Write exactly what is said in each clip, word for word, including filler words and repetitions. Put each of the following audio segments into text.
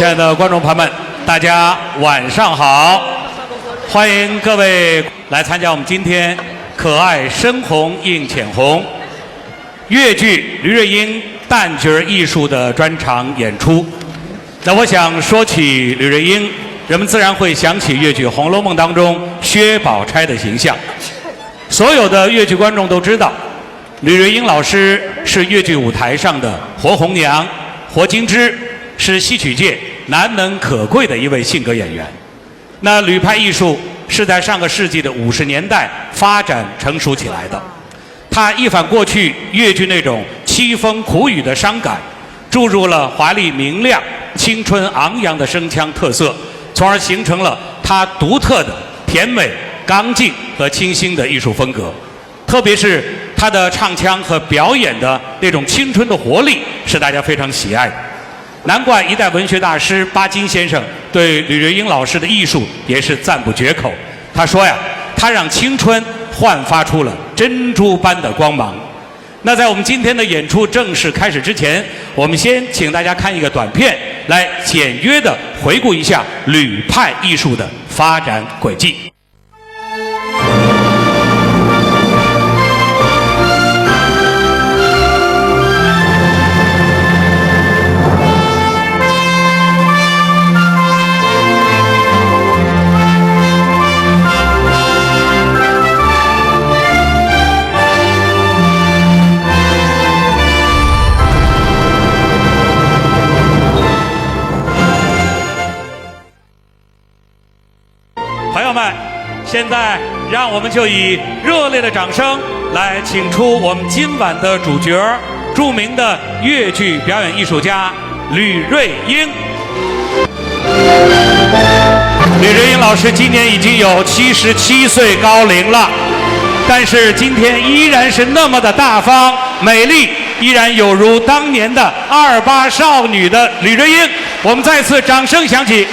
亲爱的观众朋友们，大家晚上好！欢迎各位来参加我们今天可爱深红映浅红越剧吕瑞英旦角艺术的专场演出。那我想说起吕瑞英，人们自然会想起越剧《红楼梦》当中薛宝钗的形象。所有的越剧观众都知道，吕瑞英老师是越剧舞台上的活红娘、活金枝，是戏曲界难能可贵的一位性格演员。那吕派艺术是在上个世纪的五十年代发展成熟起来的，它一反过去越剧那种凄风苦雨的伤感，注入了华丽明亮、青春昂扬的声腔特色，从而形成了它独特的甜美、刚劲和清新的艺术风格。特别是她的唱腔和表演的那种青春的活力，是大家非常喜爱的。难怪一代文学大师巴金先生对吕瑞英老师的艺术也是赞不绝口。他说呀，她让青春焕发出了珍珠般的光芒。那在我们今天的演出正式开始之前，我们先请大家看一个短片，来简约的回顾一下吕派艺术的发展轨迹。 朋友们，现在让我们就以热烈的掌声来请出我们今晚的主角儿，著名的越剧表演艺术家吕瑞英。吕瑞英老师今年已经有七十七岁高龄了，但是今天依然是那么的大方、美丽，依然有如当年的二八少女的吕瑞英。我们再次掌声响起。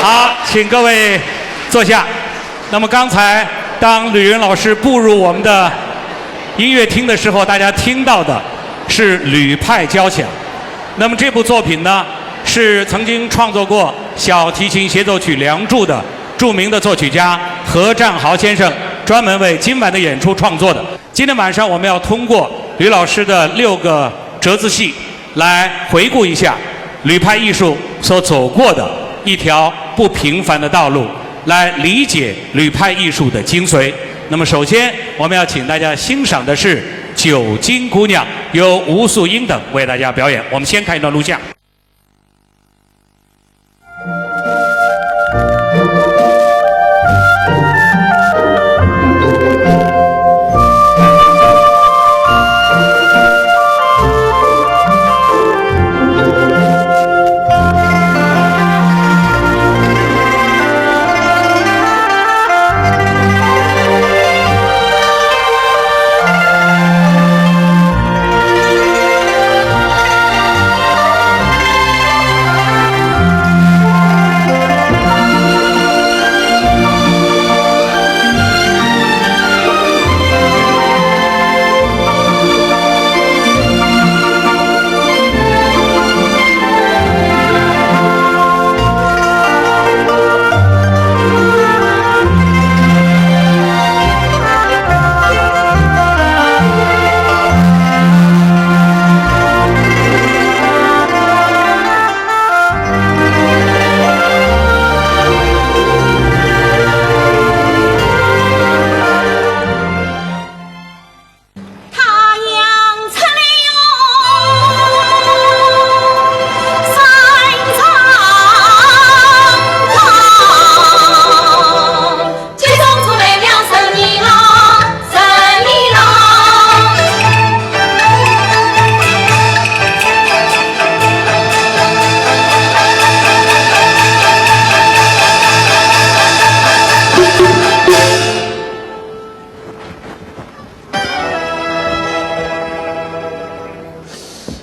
好，请各位坐下。那么刚才，当吕云老师步入我们的音乐厅的时候，大家听到的是吕派交响。那么这部作品呢，是曾经创作过小提琴协奏曲《梁祝》的著名的作曲家何占豪先生专门为今晚的演出创作的。 今天晚上我们要通过吕老师的六个折子戏，来回顾一下吕派艺术所走过的一条不平凡的道路，来理解吕派艺术的精髓。那么，首先我们要请大家欣赏的是《九斤姑娘》，由吴素英等为大家表演。我们先看一段录像。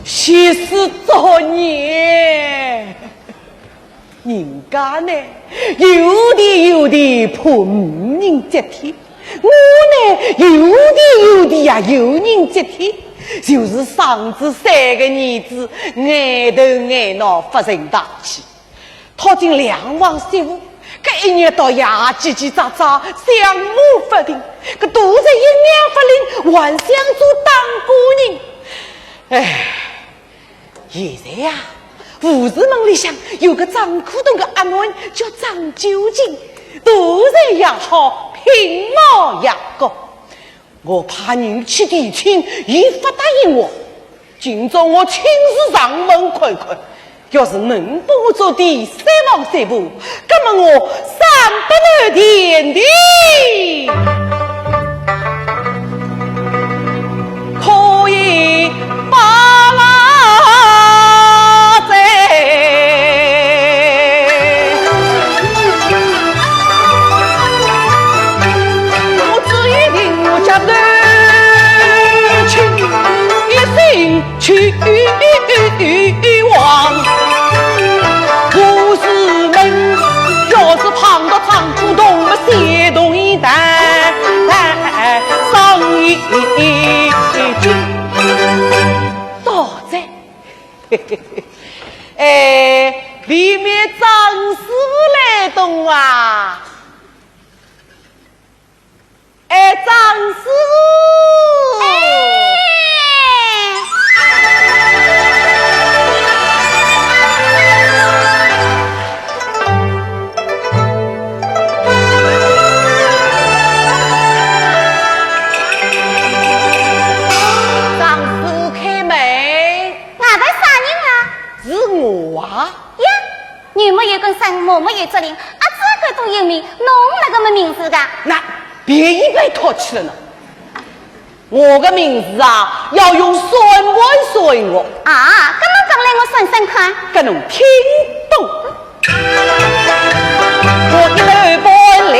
气死作孽！ 人家呢，有钿有钿盼无人接天，我呢，有地有地呀，有人接天，就是生仔三个儿子，眼头眼脑勿成大器。讨进两房媳妇，搿一日到夜叽叽喳喳，相骂勿停，搿肚子一眼勿灵，还想做当家人。唉， 现在呀，武士门里向有个掌裤头个阿囡，叫张九斤，大才也好，品貌也高。我派人去提亲，伊勿答应我。今朝我亲自上门看看，要是能拨我做第三房媳妇，葛么我三百万田地可以发财。我只有听我家头亲，一心 去往武士门，要是碰到张古铜么，先动一弹，生意经。到哉，哎，里面张师傅来东啊。 哎，张师傅！哎。张师傅开门。外头啥人啊？是我啊。呀，女没有根生，马没有竹林，阿姊阿哥都有名，侬哪个没名字个？那 别一般客气了呢。我的名字啊，要用算盘算我。啊，搿么讲来我算算看。搿侬听懂。我一斗半，两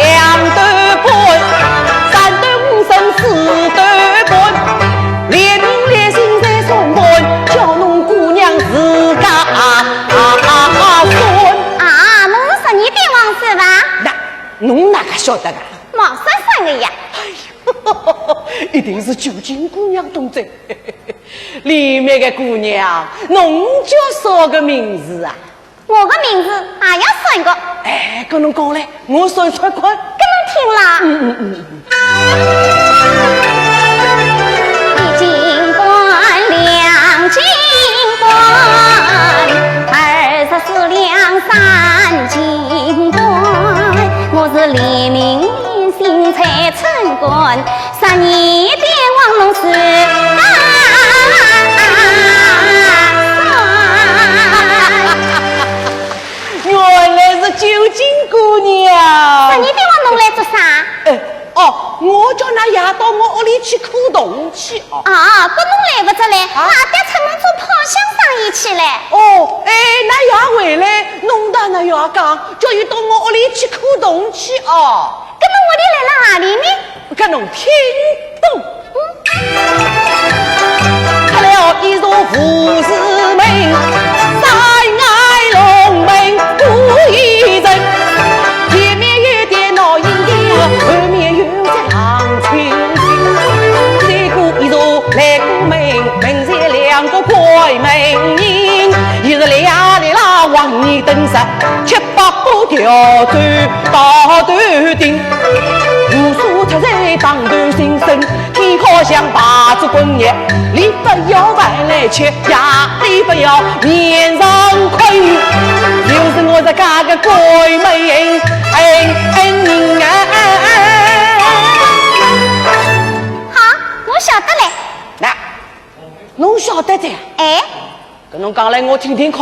斗半，三斗五升，四斗半，连名连姓侪算盘，叫侬姑娘自家算。啊，侬是十二点王是伐？那侬哪个晓得个？ 毛算算个呀。哎呦，一定是九斤姑娘懂哉。里面的姑娘，侬叫啥个名字啊？我的名字也要算个。哎，搿侬讲嘞，我算算看。搿侬听啦。嗯嗯嗯。一斤半，两斤半，二十四两，三斤半，我是里面 新财村官，十二点王侬是啊。原来是九斤姑娘。十二点王侬来做啥？哎，哦，我叫㑚爷到我屋里去看洞去哦。啊，搿侬来勿及嘞，啊？阿爹出门做炮箱生意去嘞。哦，哎，㑚爷回来，侬搭㑚爷讲，叫伊到我屋里去看洞去哦。 搿么屋里来了何里呢？搿侬听懂。开了一座武士门，山外龙门过一阵，前面有点闹盈盈，后面有只冷清清。再过一座来过门，门前两个关门人，一是来呀来啦，往里等着，七 八个条子大头顶，武松出在当头新生，天好像排着滚热，里不要饭来吃呀，里不要面上困，就是我这个个关门人，哎哎哎。好，我晓得嘞。那，侬晓得的呀？哎。搿侬讲来我听听看。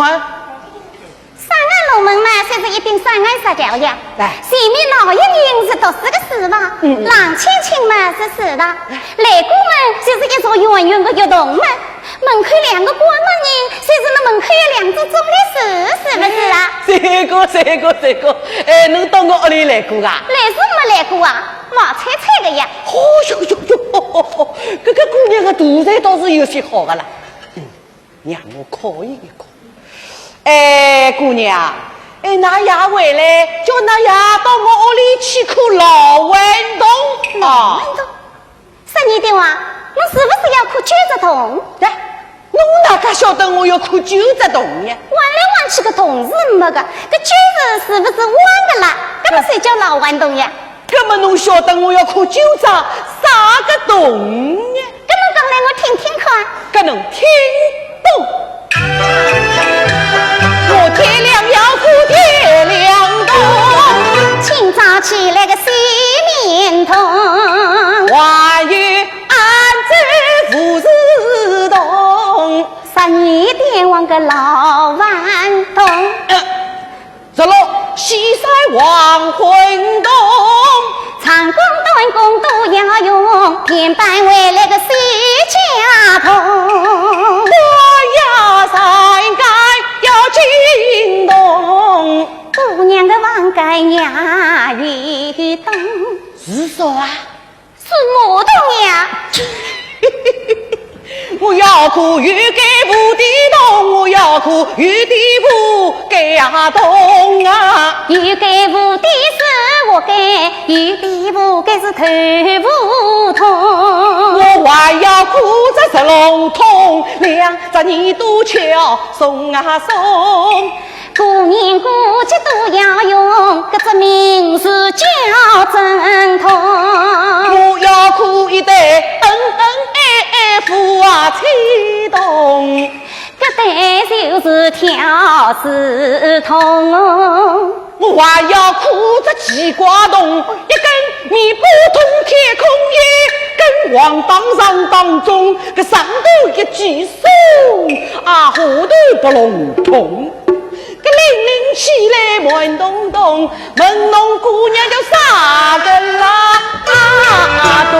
山外龙门嘛，算是一顶山外石桥呀。哎。前面闹盈盈是读书个书房，嗯嗯。冷清清嘛是祠堂，来过门就是一座圆圆个月洞门，门口两个关门人，算是那门口有两只棕榈树，是不是啊？这个，这个，这个，哎，侬到我屋里来过啊？来是没来过啊，毛脆脆个呀。哦哟哟哟，搿个姑娘个肚子倒是有些好个啦。嗯。 让我考一考。哎，姑娘，哎，㑚爷回来，叫㑚爷到我屋里去看老顽童啊。老顽童？你的话，侬是不是要看九只洞？哎，侬哪介晓得我要看九只洞呢？弯来弯去个洞是没个，搿九只是不是弯个啦？搿么才叫老弯洞呀。搿么侬晓得我要看九只啥个洞呢？搿侬讲来我听听看。搿侬听懂。 我天亮要看天亮洞，清早起来个洗面桶，还有安州无字洞，十二点望个老万洞。呃，日落西山黄昏洞， 长工短工都要用，偏搬回来个西家童。我要三间要金洞，姑娘个房间也有洞。是啥啊？是马桶呀。 我要看有盖无底洞，我要看有底无盖啊洞啊。有盖无底是活该，有底无盖是头无痛。我还要看只石龙洞，两只耳朵敲松啊松。 过年过节都要用，搿只名字叫针筒。我要看一对恩恩爱爱夫妻档，搿对就是跳字筒。我还要看只奇怪筒，一根尾巴筒，天空一根黄当上当中，搿上头一记松，啊，下头不隆咚。 个零零起来慢咚咚，问侬姑娘叫啥个啦？啊，咚。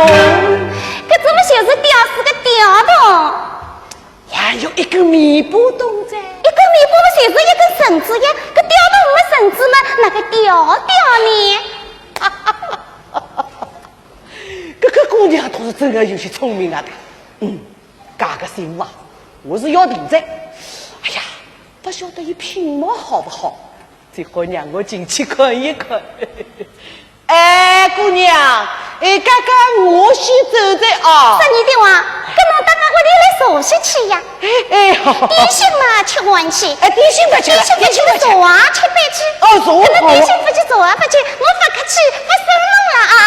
搿怎么就是吊死个吊桶？还有一根尾巴筒哉。一根尾巴不就是一根绳子呀？搿吊桶没绳子嘛，哪个吊吊呢？搿个姑娘倒是真个有些聪明啊的。嗯。 搿个媳妇啊，我是要定哉。哎呀，不晓得伊品貌好不好，最好让我进去看一看。哎，姑娘，哎，刚刚我先走哉啊。啥人的话？搿侬到我屋里来坐歇去呀。哎，哎，好，好，好。点心嘛，吃完去。哎，点心不吃了，点心不吃了，点心不吃了。茶啊，吃杯去。哦，茶，搿个点心不吃，茶啊，不吃，我不客气，不送侬了啊。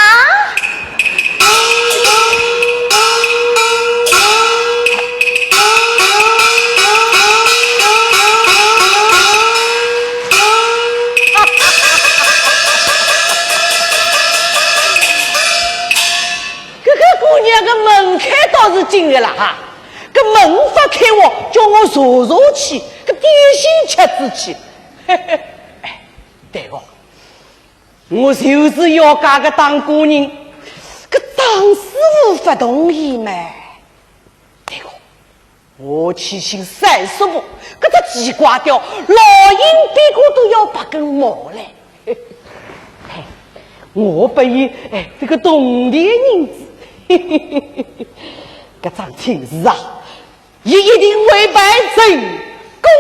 搿个姑娘个门槛倒是紧个啦哈，搿门勿开哦，叫我坐坐去，搿点心吃仔去。哎，对哦， 我就是要嫁个当官人，搿张师傅勿同意嘛。对个，我去寻三叔伯，搿只奇怪吊，老鹰比过都要拔根毛嘞。嘿，我拨伊，哎，这个铜钿银子，搿桩亲事啊， 伊一定会办成功。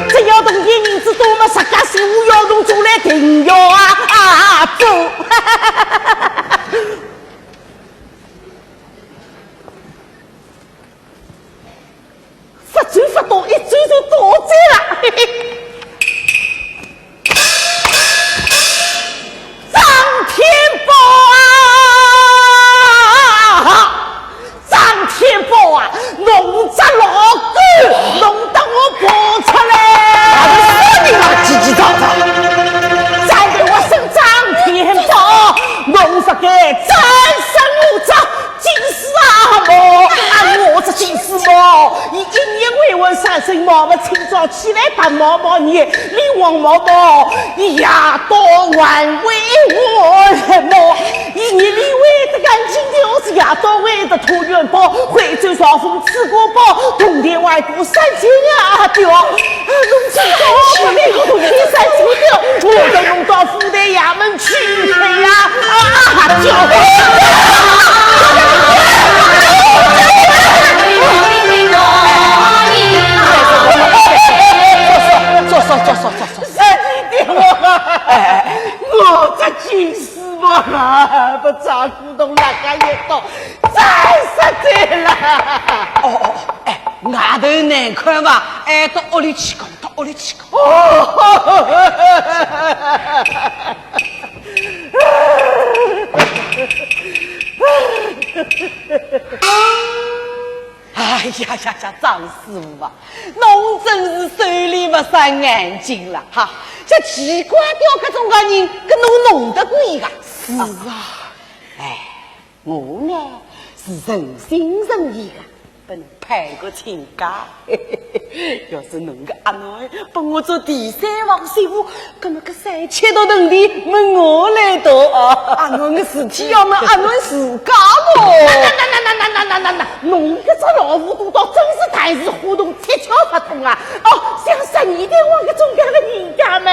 只要铜钿银子多么，啥个事我要弄出来定要啊，啊，做。 十转勿到，一转就到哉了。张天豹啊，张天豹啊，侬只老狗，弄得我跑出来。哪个说你妈叽叽喳喳？站在我身张天豹，侬是个战神武者，金丝啊毛啊，我是金丝猫。 伊一日为我三声毛毛，清早起来白毛毛，日里黄毛毛，伊夜到还为我毛。伊日里喂得干净的，我是夜到喂得团圆包，徽州朝风吃过饱，铜钿还我三千啊，阿爹，侬知道我不能够你三千的，我都弄到府台衙门去了呀，啊，阿爹。坐，坐，坐，坐，坐，坐。哎，你爹我，哎，哎，哎。我这金丝帽啊，不照顾懂那个也懂。 真是的啦！哦，哦，哦，哎，外头难看嘛，哎，到屋里去讲，到屋里去讲。哦，哎呀呀呀，张师傅啊，侬真是手里没啥眼睛了哈！这奇怪调搿种个人，搿侬弄得过伊个？是啊。哎， 我呢，是诚心诚意的，拨侬攀个亲家。要是侬个阿囡拨我做第三房媳妇，搿么搿三千多铜钿么我来拿啊。阿囡个事体要问阿囡自家哦。那那那那那那那那，侬搿只老糊涂到真是谈是胡同七窍勿通啊！哦，像十二点王搿种样的人家嘛，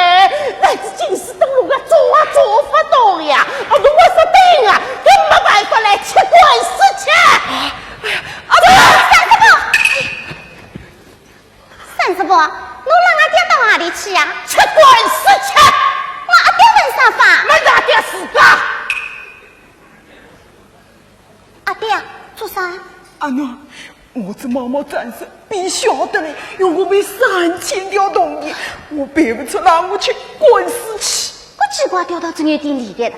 那是金丝灯笼啊，做啊做勿到呀。哦，侬还是等啊， 搿没办法来吃官司去。啊，啊，三叔伯，三叔伯，侬拉阿爹到何里去呀？吃官司去。我阿爹问啥法？问阿爹自家。阿爹，做啥？阿囡，我这毛毛战士比晓得嘞，要我赔三千条铜钿，我赔不出来，我去官司去。我奇怪，调到这有点厉害的。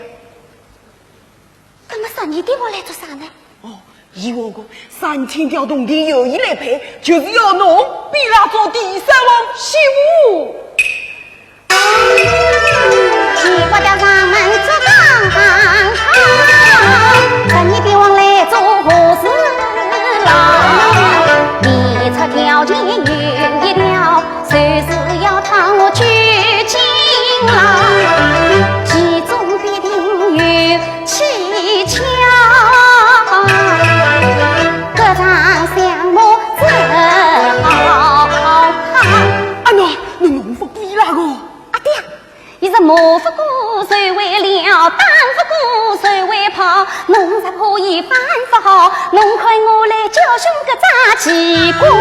那么啥，你对我来做啥呢？哦，伊话过，三千条铜钿由伊来赔，就是要侬逼伊拉做第三房媳妇。 阿囡，侬弄勿过伊拉个。阿爹，伊是骂勿过谁会了，打勿过谁会跑，侬若怕伊反勿好，侬看我来教训搿只奇怪呀。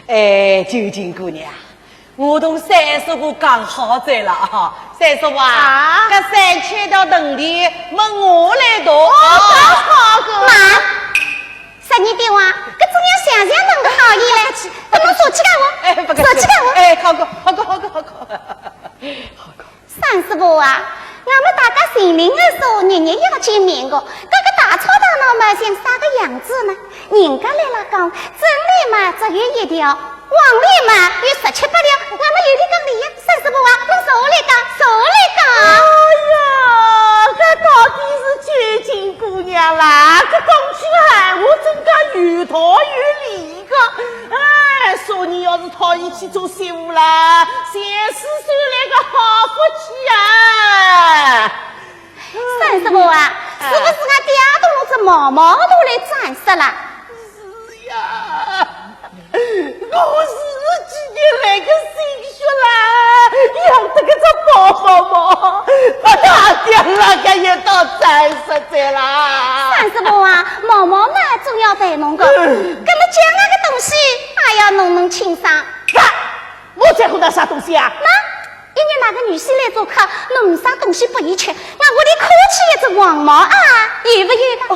哎，九斤姑娘，我同三叔父讲好哉了啊。三叔父啊，啊？搿三千条铜钿么我来拿。哦，讲好个。慢，三年的话，搿种样想想弄个好意嘞，搿侬说起来我，哎，不客气。说起来我。哎，好个，好个，好个，好个。好个。 三叔父啊，俺们大家心灵的说，日日要见面个，搿个大吵大闹嘛，像啥个样子呢？人家来了讲，真理嘛只有一条，黄理嘛有十七八条，俺们有理讲理呀。三叔父啊，侬说理讲，说理讲。哎呀，搿到底是九斤姑娘啦，搿讲起闲话真个有道有理个。哎，说你要是讨伊去做媳妇啦， 前世修来个好福气啊！三叔父啊，哎。是不是俺爹同侬这毛毛头来斩杀啦？是呀，我是几年来个心血啦，养得个只宝宝毛，把他爹那个也到斩杀哉啦。三叔父啊，毛毛嘛总要陪侬个，嗯。搿么将那个东西，还要弄弄清爽。啊！ 我在乎那啥东西啊？那，一日那个女婿来做客，侬没啥东西拨伊吃，俺屋里空出一只黄毛啊，有不有个？哦，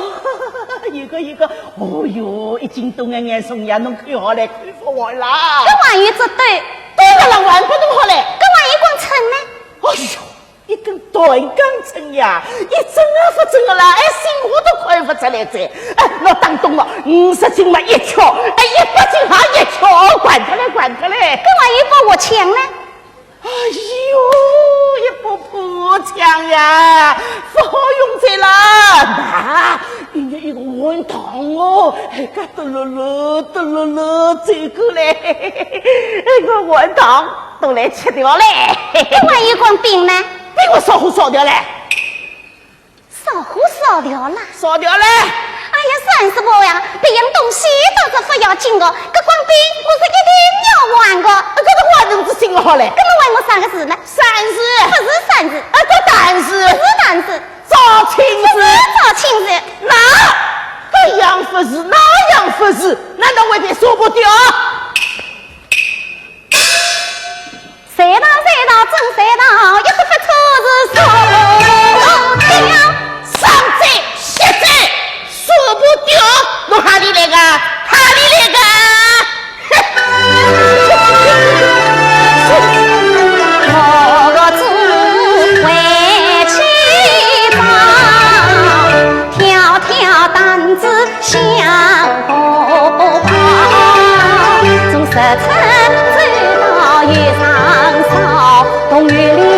有个有个，哦哟，一斤多眼眼重呀，侬看好嘞，看勿完啦。搿还有只兜，兜个了还勿弄好嘞。搿还有一根秤呢？哎哟， 一根断钢秤呀，一整啊勿整个啦，哎，心花都快勿出来哉。哎，那当中哦，五十斤嘛一条，哎，一百斤还一条，掼脱嘞，掼脱嘞。搿还有一把活枪呢？哎哟，一把破枪呀，勿好用哉啦。那，人家一个碗汤哦，哎，搿嘟噜噜，嘟噜噜，走过来，哎，个碗汤。都来吃掉嘞。搿还有光饼呢？饼我烧火烧掉嘞。烧火烧掉了？烧掉嘞。哎呀，算是我呀，别样东西倒是勿要紧个，搿光饼我是一定要还个。搿个还侬是心好嘞。搿么还我啥个事呢？三字。勿是三字。啊，搿单字。勿是单字。招亲字。勿是招亲字。那，搿样勿是，那样勿是，难道还得舍不得？ 谁道谁道真谁道，一个不错是说不掉。上嘴下嘴说不掉，侬哪里来个？哪里来个？我个智慧去吧，挑挑担子 向后跑，从十层走到月上梢，东月亮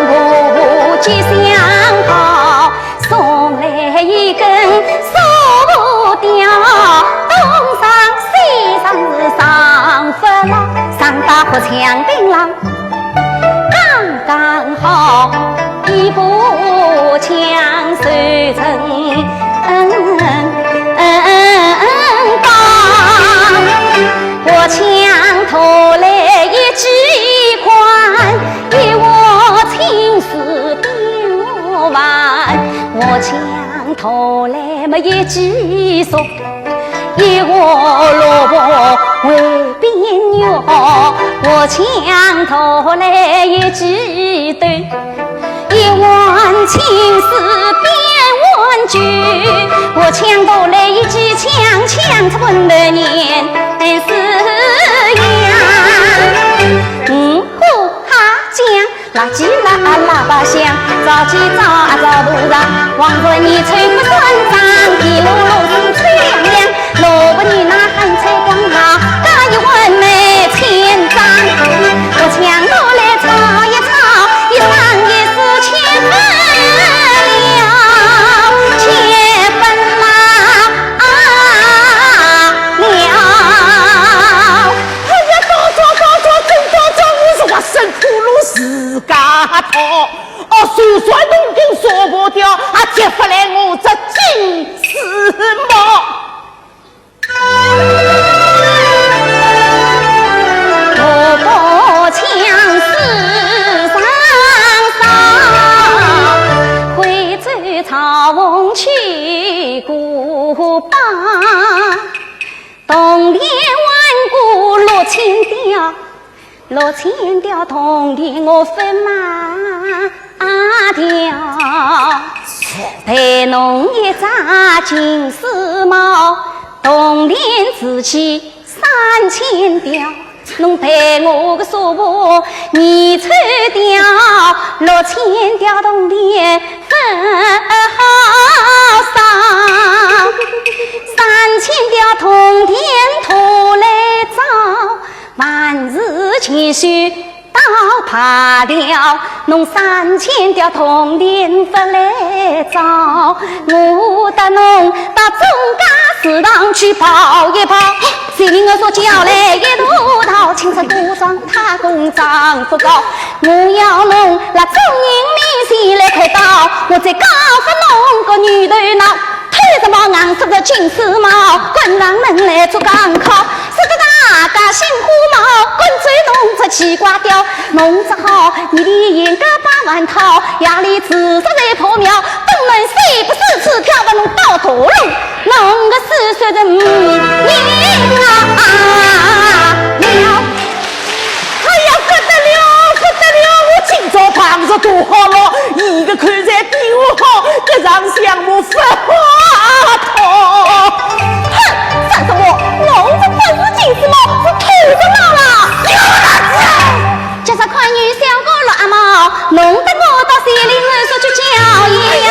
和街相靠，送来一根舍不掉，东上西上是上不落，上到河墙顶浪。 刚刚好，一步将手成，嗯，嗯，嗯，嗯，嗯，我抢头来一记宽，一握青丝边我挽，我抢头来么一记松。 一握萝卜围边肉，我抢头来一记豆，一碗青丝边碗酒，我抢头来一记抢，抢出盆头年是呀。嗯，呼哈讲。 垃圾啦啊喇叭响，着急着啊着路上，黄船泥鳅不算账，一路路是脆亮亮，萝卜泥那还脆光啊，加一碗梅千张，我抢头来炒一炒，一生一世吃不了，吃不了。哎呀，到早到早，真到早，我是活生苦路自家讨。 哦，就算铜钿舍不掉，也接不来我这金丝帽。我不抢世上少，回转朝凤去古堡，铜钿换过六千吊。 六千吊铜钿我勿卖掉，赔侬一只金丝帽，铜钿值起三千吊，侬赔我个舍不得二千吊，六千吊铜钿勿好烧，三千吊铜钿拖来找。 万事千手到罢了，侬三千吊铜钿勿来找，我搭侬到中间市场去跑一跑。谁人我说叫来一路到，青山古庄太公丈夫高，我要侬辣众人面前来开刀，我再告发侬个女头脑。 偷着帽，硬说着金丝帽，关上门来做港口，说着大家心花猫，关注侬只奇怪调，侬只好日里应该八万套，夜里自杀在破庙，东门西北四处跳，把侬到大路，侬个四十人命啊了。 哎呀，不得了，不得了！我今朝碰着大好了，伊个口才比我好，搿场相骂勿好讨。哼，算什么？侬这不是金丝帽，是土着帽了。今朝看你小个绿阿帽，弄得我到山里我说去叫伊呀。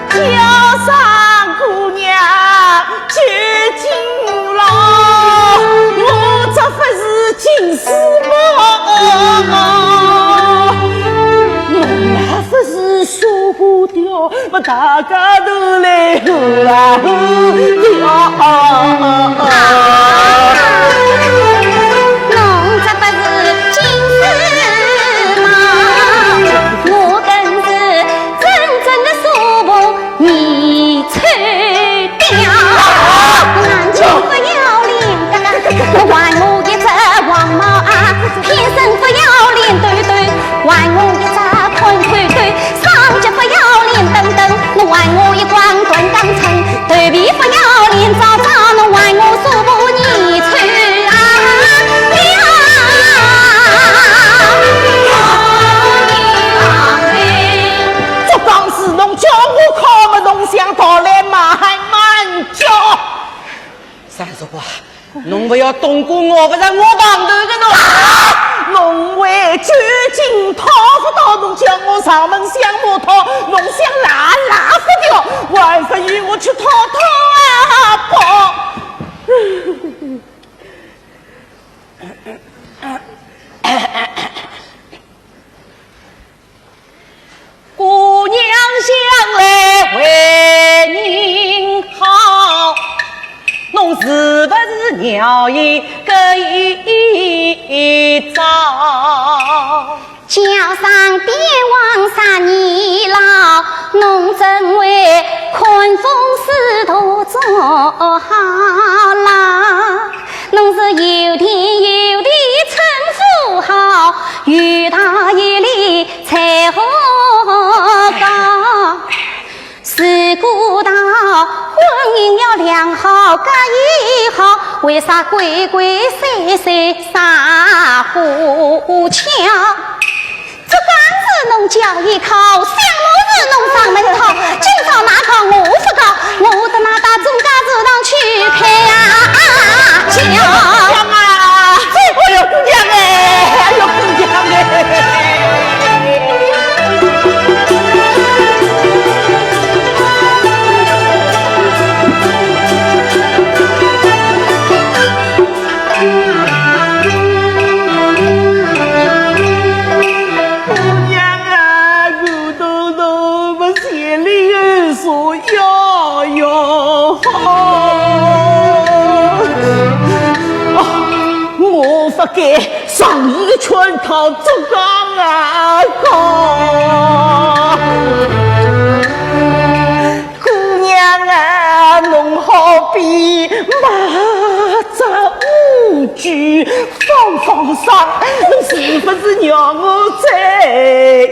叫声姑娘，救救我咯！我这不是金丝帽。啊，高头来呼啊呼，哦哦哦哦。侬这不是金丝猫，我更是真正的苏州女丑雕。南京不要脸，嘎嘎，还我一只黄毛啊，天生不要脸，对对。 还我一只困困对，上级不要脸等等，侬还我一光断钢寸，头皮不要脸早早，侬还我苏州女丑啊！这档事侬叫我靠么，侬想逃来嘛还慢叫。三叔啊， 侬勿要动过我，勿然我碰头个侬。啊！侬为究竟讨勿到，侬叫我上门相骂讨，侬想拉拉勿掉，还不如我去讨讨阿婆。 姑娘想来为人好，侬是不是鸟语个一招？叫声帝王啥年老，侬怎会看风使舵做好啦？ 侬是有田有地称呼好，有道有理才好讲。如果到婚姻要良好，搿一好，为啥鬼鬼祟祟啥花巧？ 这桩事侬叫伊靠，想我是侬上门讨，今朝哪告我勿告，我得拿到总家市场去开呀价。娘啊！哎呦，姑娘哎，哎呦，姑娘哎。 姑娘啊，我都都不千里有所要要好。啊，我不该上一圈套竹杠啊高。 姑娘啊，侬好比马扎乌鸡，放放生，侬是不是让我走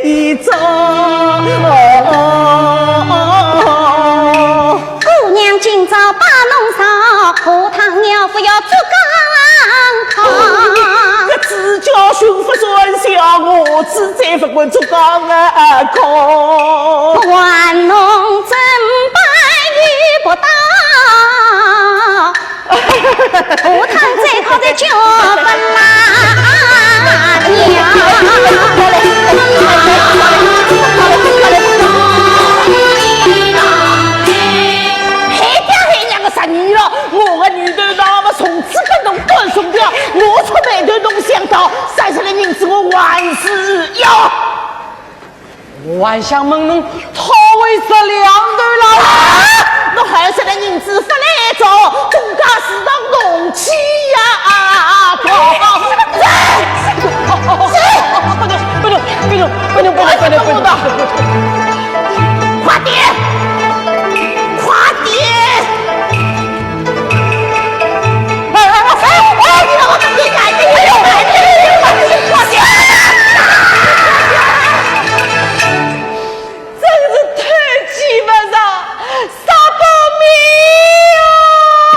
一遭？姑娘今朝把侬上，下趟你不要竹杠。 哦，搿只叫寻勿转小伢子，再勿管竹杠啊空。还侬真白玉不到，下趟再靠在脚本啦。害爹害娘个十年了，我个女头那么从此 拨侬断送掉，我出卖头侬想逃，省下来银子我还是要。我还想问侬讨回十两头了。啊！侬还省下来银子勿来找，总家市场动气呀！走，走，走，不能，不能，不能，不能，不能，不能，不能。快点，快点！ 真是偷鸡不成蚀把米啊！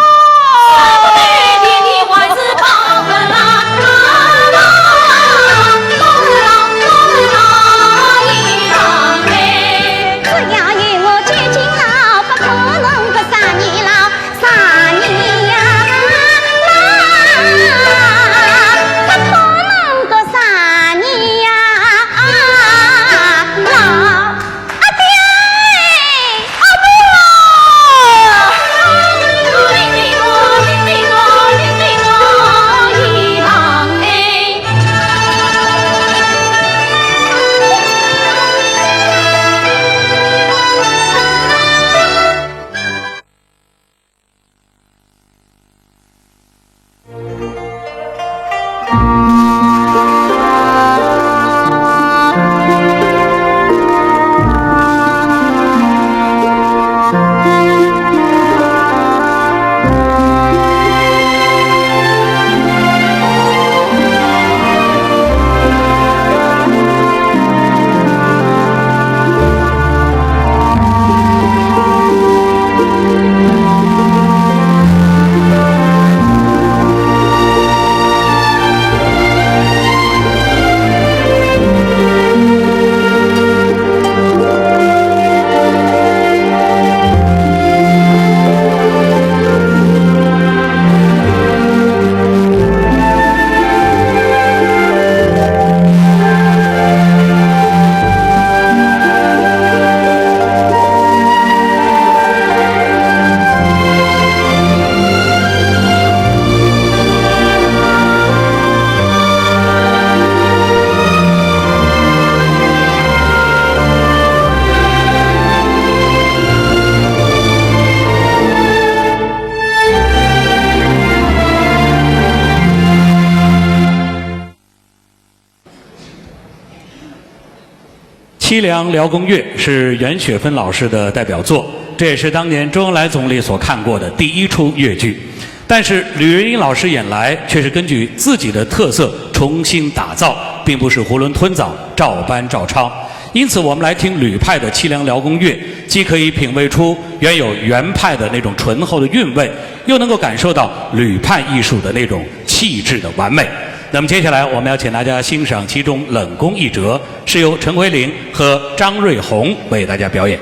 《凄凉辽宫乐》是袁雪芬老师的代表作，这也是当年周恩来总理所看过的第一出越剧。但是吕月英老师演来却是根据自己的特色重新打造，并不是囫囵吞枣、照搬照抄。因此，我们来听吕派的《凄凉辽宫乐》，既可以品味出原有袁派的那种醇厚的韵味，又能够感受到吕派艺术的那种气质的完美。那么接下来，我们要请大家欣赏其中冷宫一折，是由陈奎林和张瑞红为大家表演。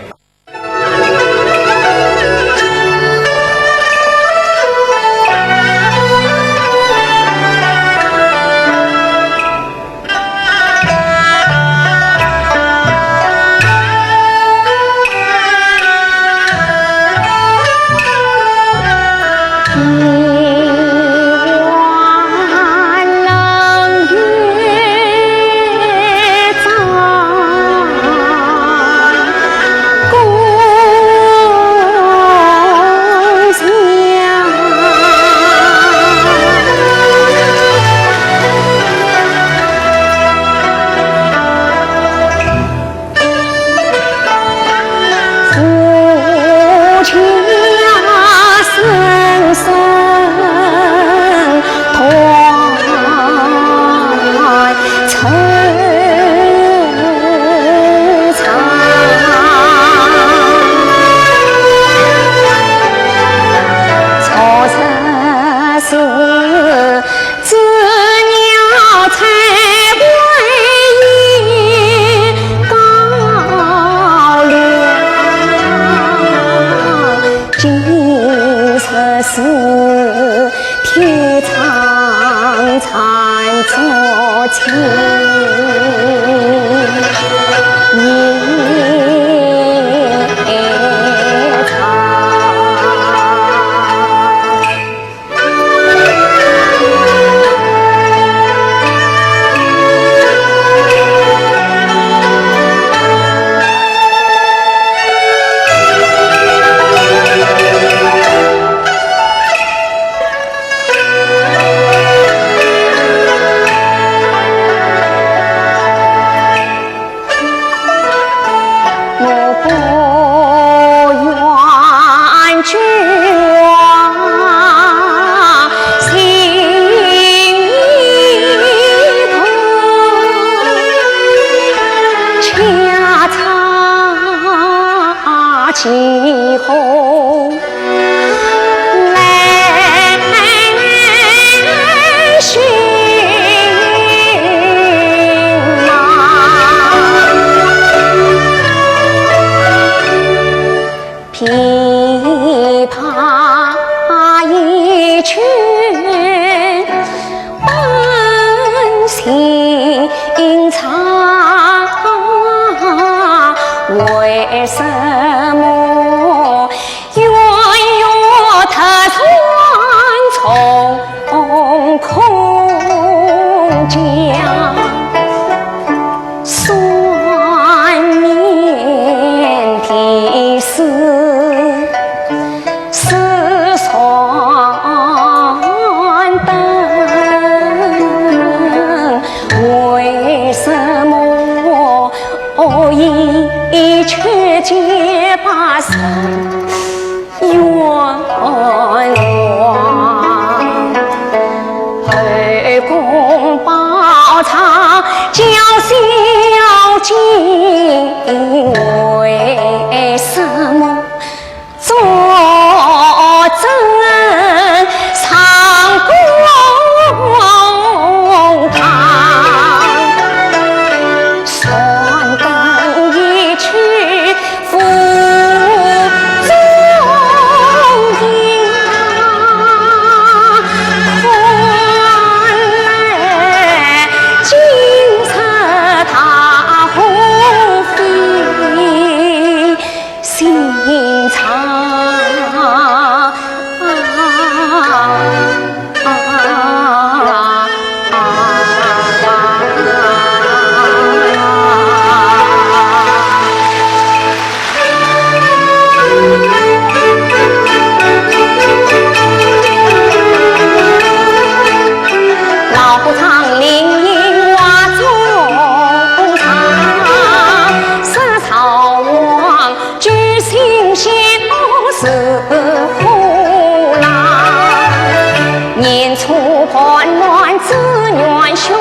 初盘乱紫元凶，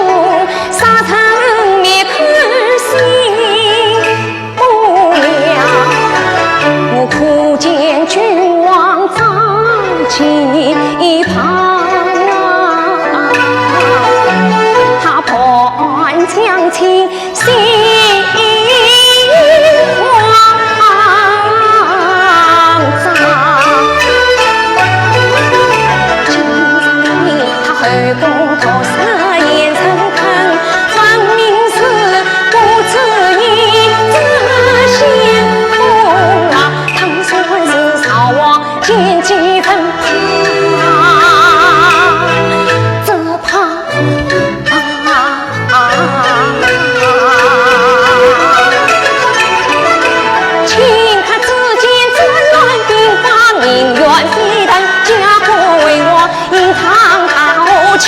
杀人灭口心不了。我苦见君王张继旁，他盘将亲 心慌张。他后宫屠杀严深坑，分明是不知你这相公啊，倘算是曹王见计分派，只怕 顷刻之间，战乱兵发，民怨沸腾，家国危亡，应当大清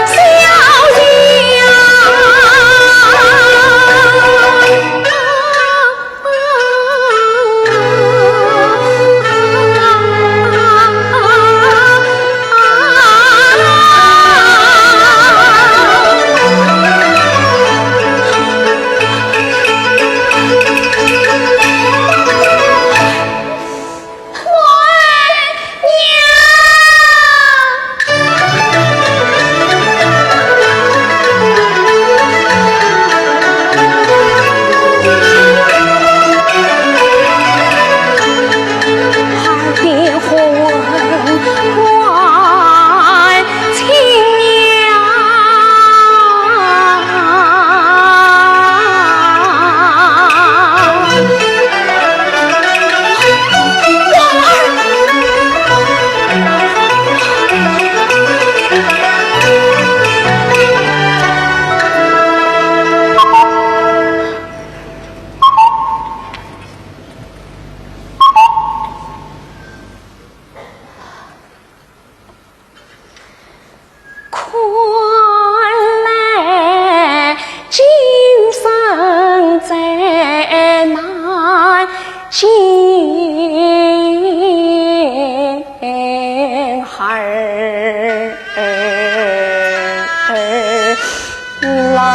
消息啊！ 看来今生再难见二郎。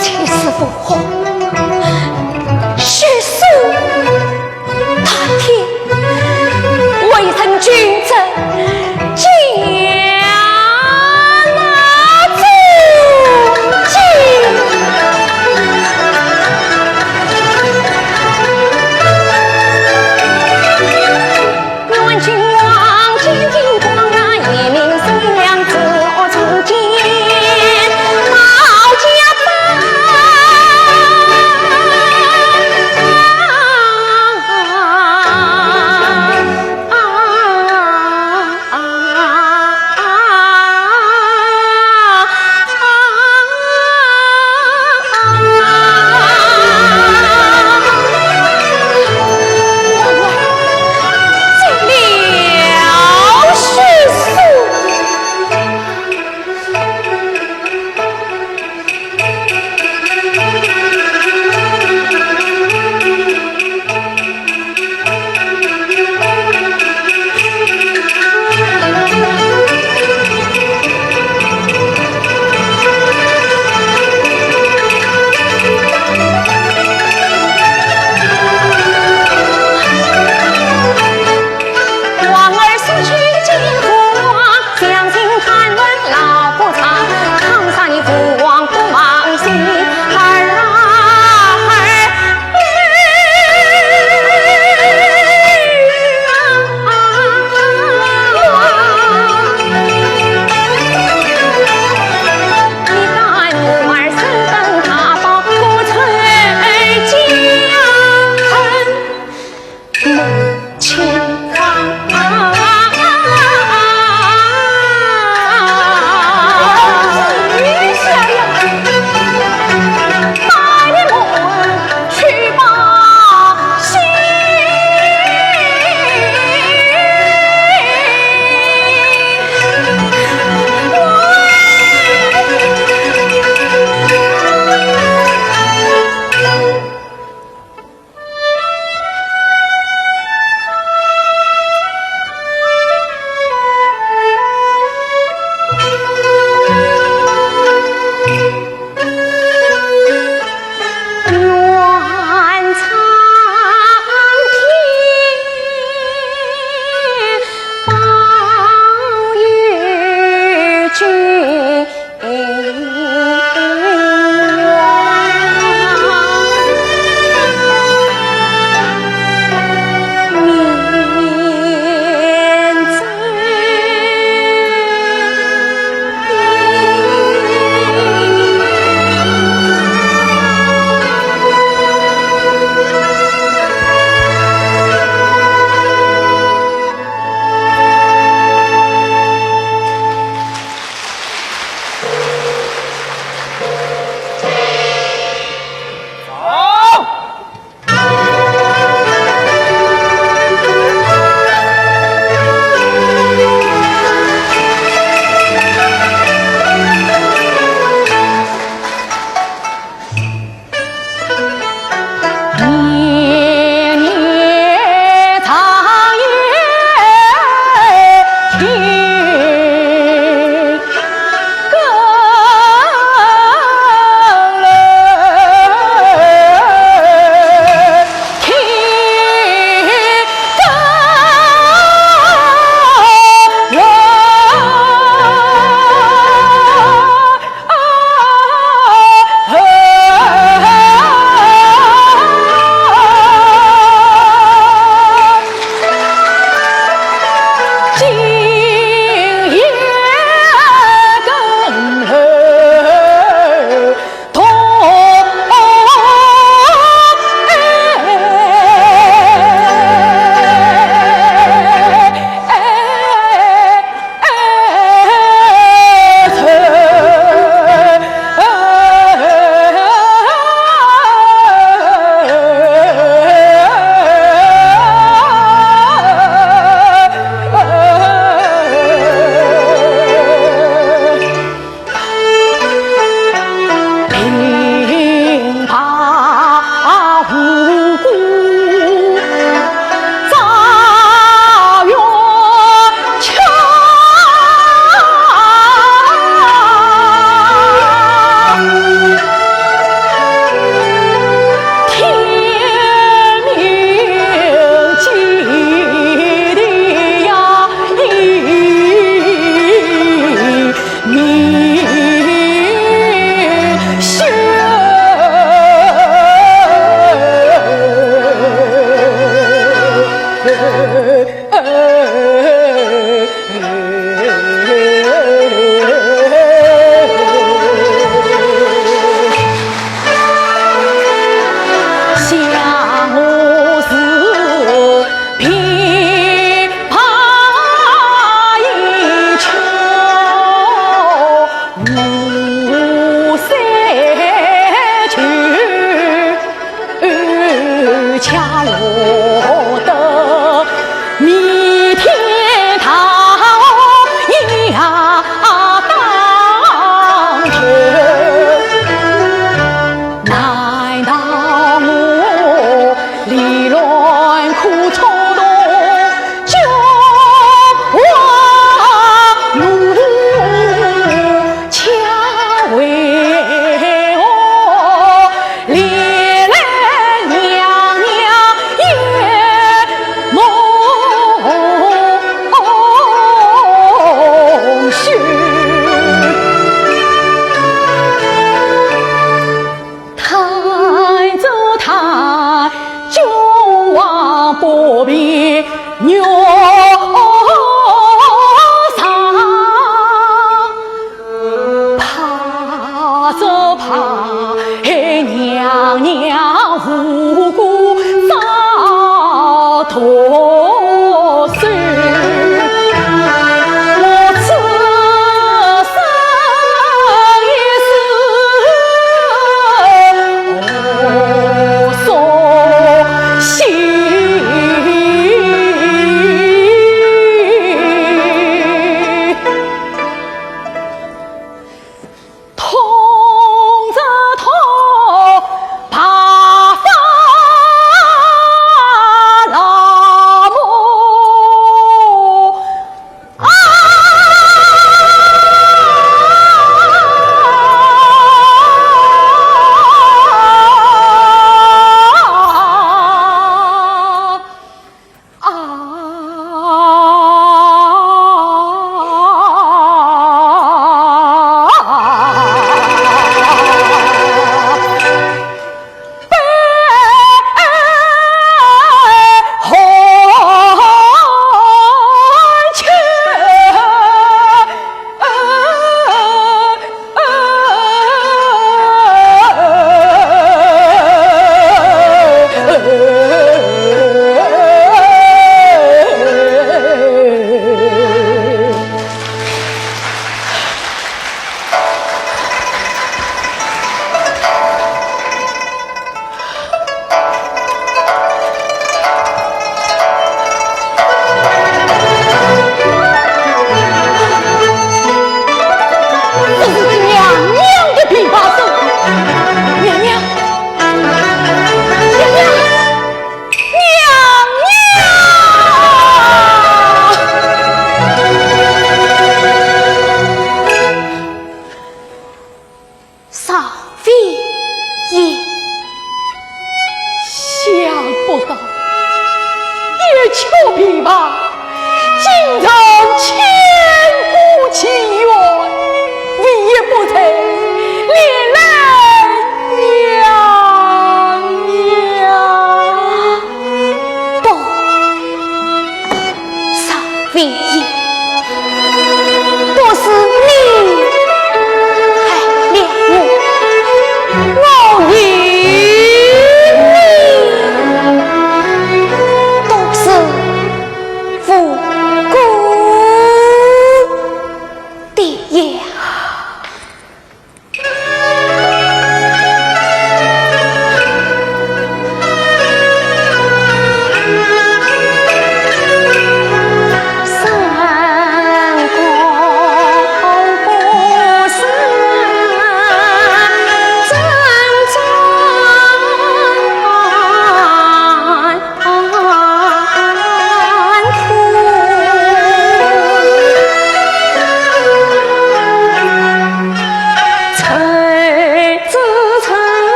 七世无后，血书大典，为人君臣见纳主祭。恰落得弥天堂呀当头。难道我离乱苦中度，就忘我家为何 历来娘娘也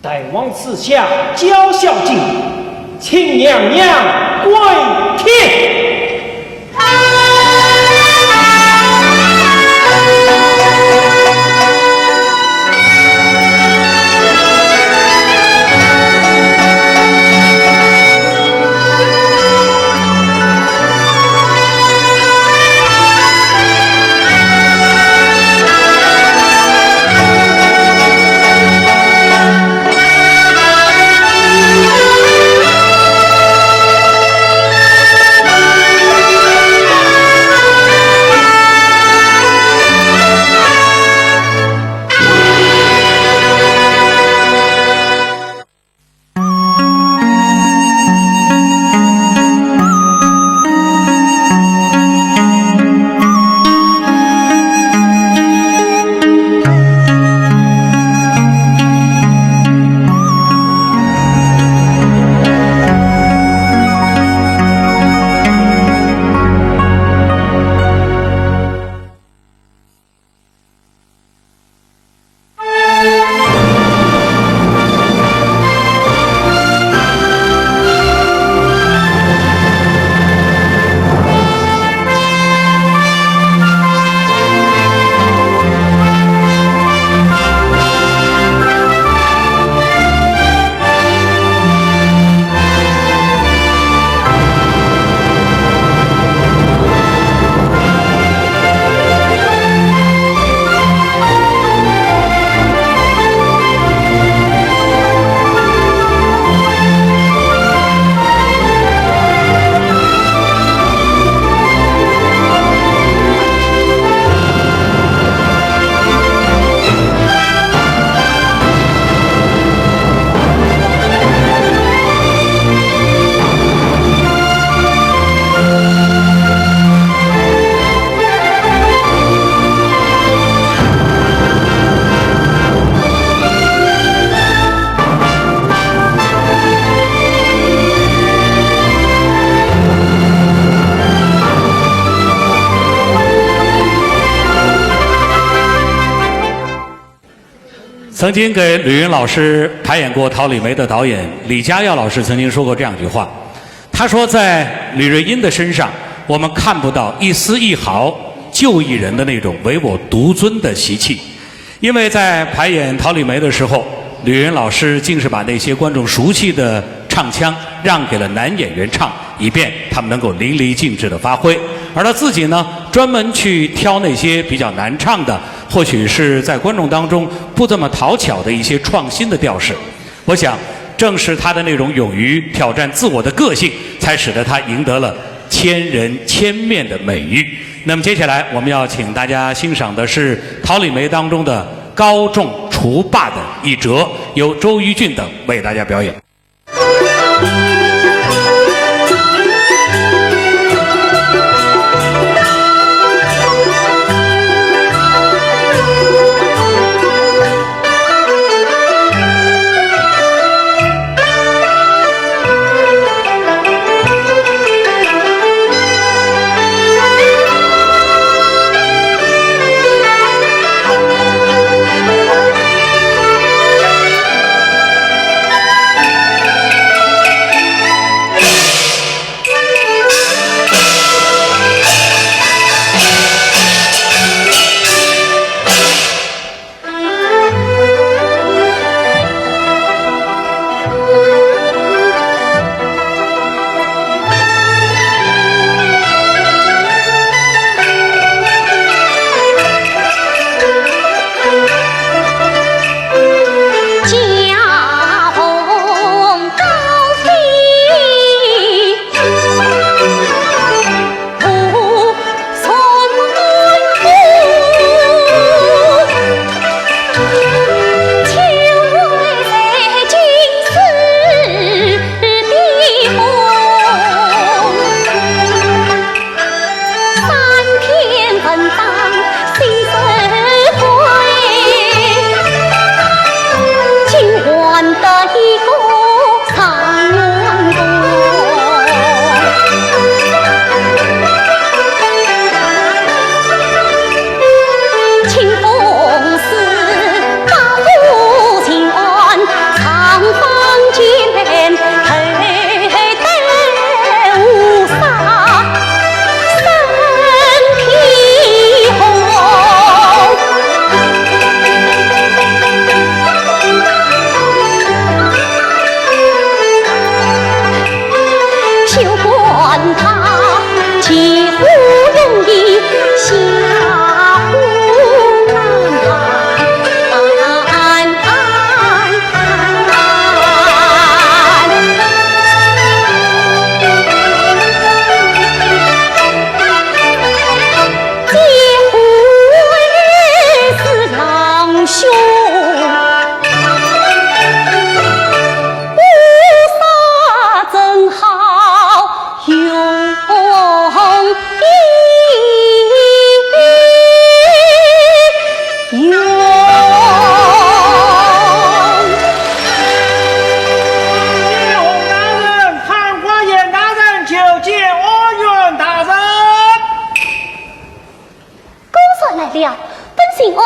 大王赐下交孝敬，请娘娘跪天。曾经给吕云老师排演过《桃李梅》的导演李嘉耀老师曾经说过这样一句话，他说，在吕瑞英的身上，我们看不到一丝一毫旧艺人的那种唯我独尊的习气。因为在排演《桃李梅》的时候，吕云老师竟是把那些观众熟悉的唱腔让给了男演员唱，以便他们能够淋漓尽致的发挥。而他自己呢，专门去挑那些比较难唱的，或许是在观众当中不这么讨巧的一些创新的调式。我想，正是他的那种勇于挑战自我的个性，才使得他赢得了千人千面的美誉。那么接下来我们要请大家欣赏的是《桃李梅》当中的高中厨霸的一折，由周榆俊等为大家表演。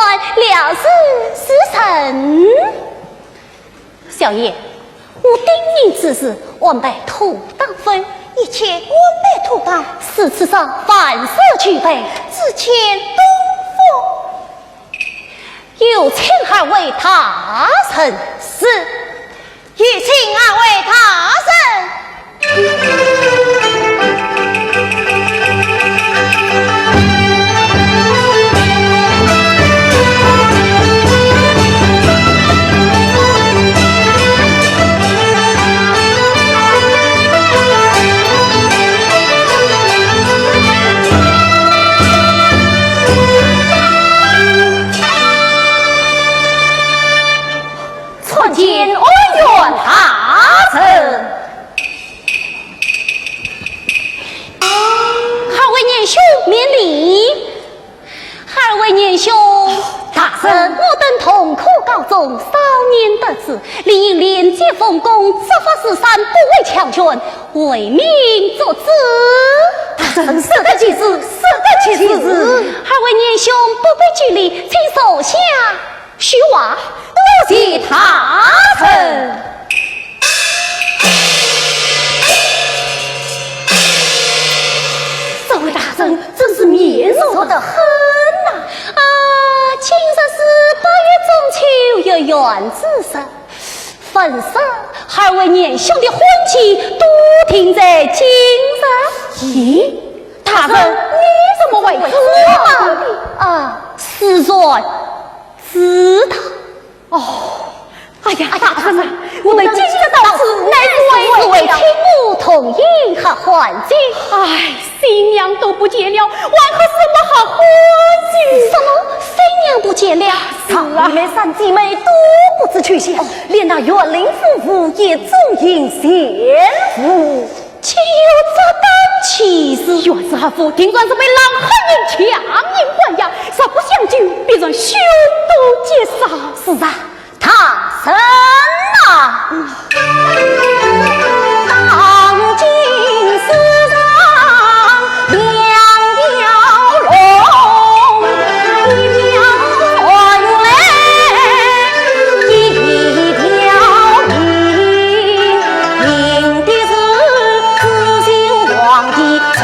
了事是成。小爷，我叮咛之事，安排妥当否？一切安排妥当。如此，凡事俱备，只欠东风。有请二位大人。是。 有请二位大人。参见安远大人。二位年兄免礼。二位年兄。大人。我等同科高中，少年得志，理应廉洁奉公，执法如山，不畏强权，为民作主。大人，说得极是，说得极是。二位年兄不必拘礼，请坐下。 叙话。多谢大人。这位大人真是面熟得很呐。啊，今日是八月中秋，月圆之日，本是二位年兄的婚期都定在今日。咦，大人，你怎么会知道的？啊，自然 知道。哦，哎呀，大人啊，我们今日到此，乃是为了……为……为听我童音合欢酒。哎，新娘都不见了，还合什么合欢酒？什么？新娘不见了？是啊。你们三姐妹都不知去向，连那园林夫妇也踪影全无。 竟有这等奇事？袁氏何府定然是被狼汉人强行关押，实不相救，必然凶多吉少。是啊，大人啊！当今世上两条龙，一条传来，一条明。 明的是紫禁皇帝坐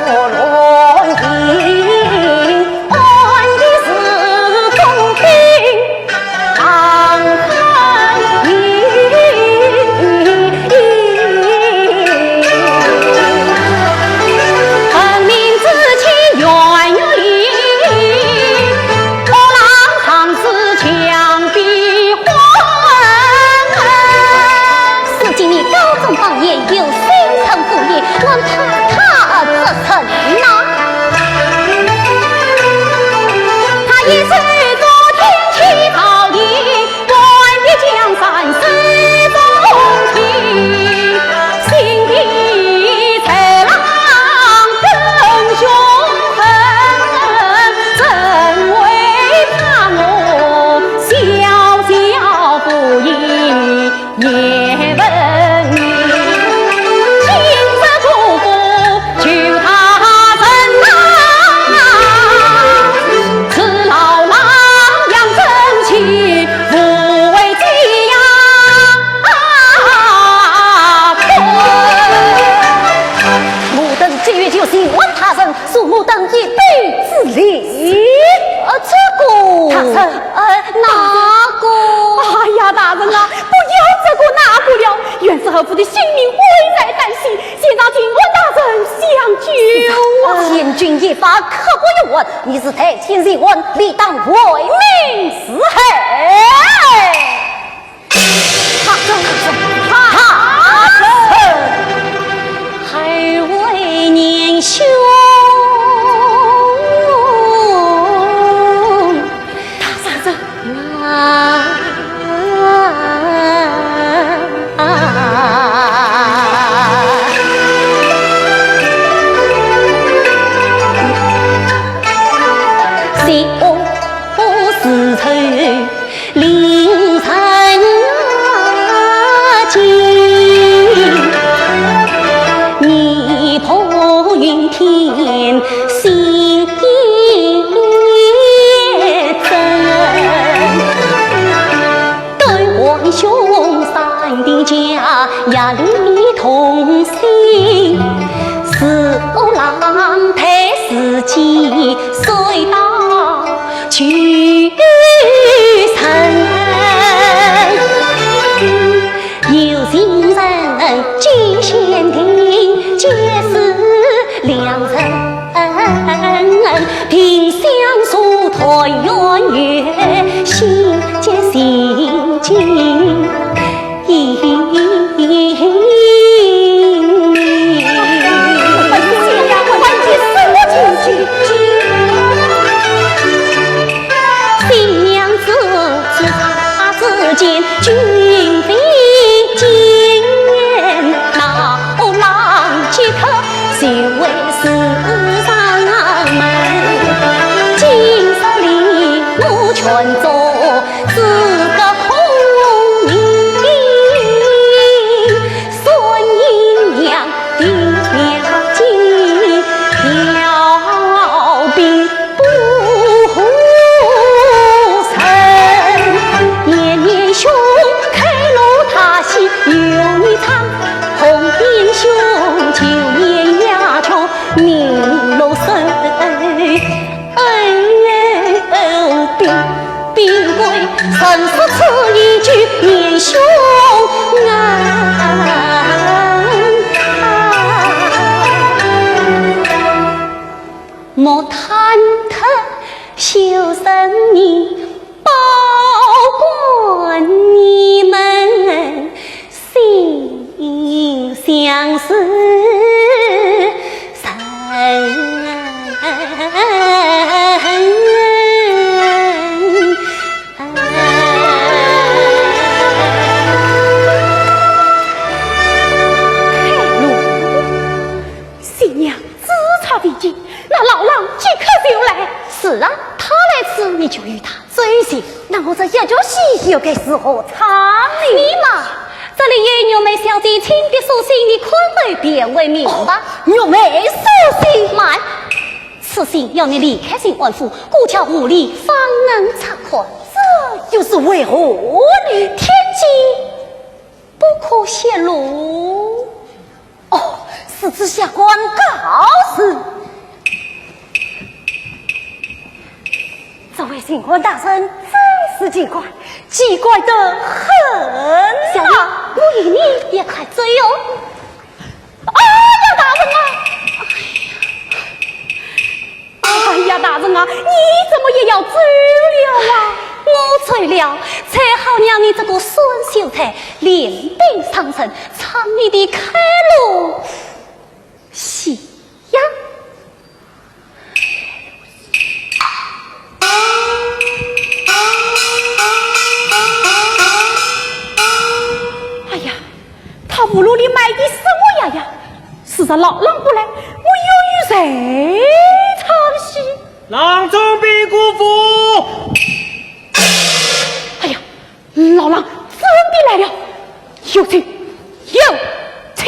銮庭，暗的是总兵唐汉云。闻名之期远远离， 如今你高中榜眼，又新成府尹，还怕他这人呐？他一手做天齐朝廷，万里江山手中情。 心地才郎更凶狠，怎为怕我小小府尹叶问？今日主父求大人呐，此老郎杨正奇，父为子呀。 啊，我等这月就请问大人，恕我等一杯之礼。呃，这个……大人。呃，那个……哎呀，大人啊，不要这个那个了，袁氏何府的性命危在旦夕，先让请问大人相救啊！千钧一发，刻不容缓，你是代天行冤，理当为民除害。 大人，大人！二位年兄。大人。啊，啊，啊。是我是谁？ 令人惊。义薄云天，心也震。本是此一句年兄啊。莫忐忑，休生疑，保管你们心相思深。 新娘知察未及，那老郎即刻就来。是啊，他来迟，你就与他追寻。那我这一曲戏又该如何唱呢？你嘛，这里有玉梅小姐亲笔书信，你看后便为明白。哦，玉梅书信？慢，此信要你离开新安府，过桥五里方能察看。这又是为何呢？天机不可泄露。 哦，是指下官告辞。这位巡按大人真是奇怪，奇怪得很啊。小姐，我与你也快追哦。哎呀，大人啊！哎呀， 哎呀，大人啊，你怎么也要走了啊？我走了，才好让你这个酸秀才另觅上乘，闯你的开路。是呀。哎呀， 他葫芦里卖的什么药呀？是这老郎不来，我又与谁唱戏？郎中禀国父。哎呀，老郎真的来了，有请，有请。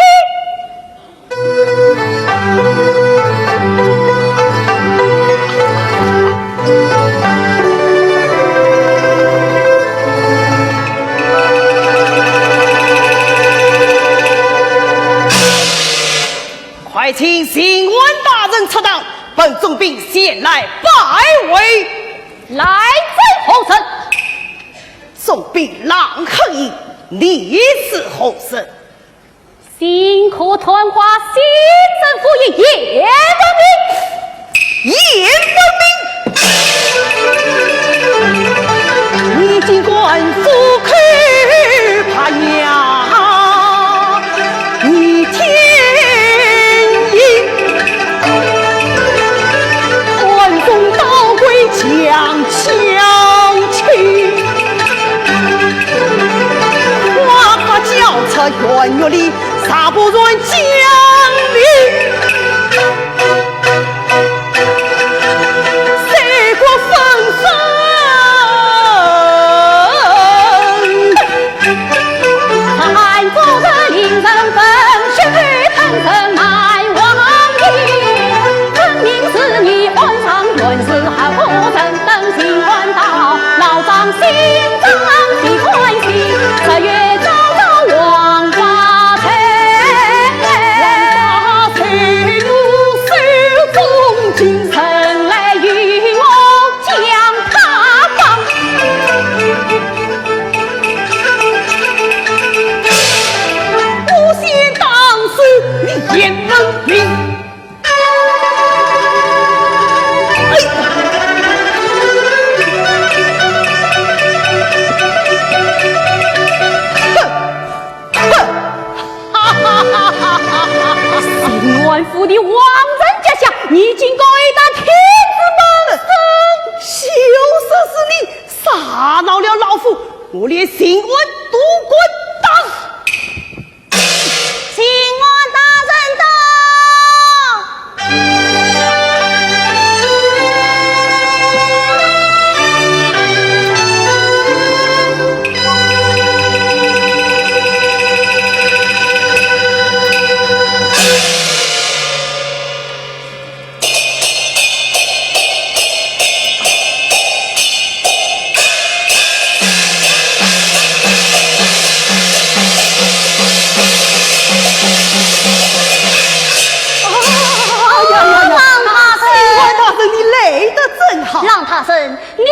快请巡按大人出堂，本总兵前来拜会。来者何人？总兵郎克义，你是何人？ 新科团花新政府一言文明。一言文明。你竟敢fulkhöpahnya，你天应。 管仲刀归将将去，花花交出圆月里，杀不断将令，三国纷纷。 我先打死你，鄢文明！哎呀！哼！哼！哈哈哈哈哈哈！新安府的王臣脚下，你竟敢打天子门生！就说是你 打扰了老夫，我连巡按都敢打。巡按大人到。哎呀呀呀！郎大人，你来得正好。郎大人，你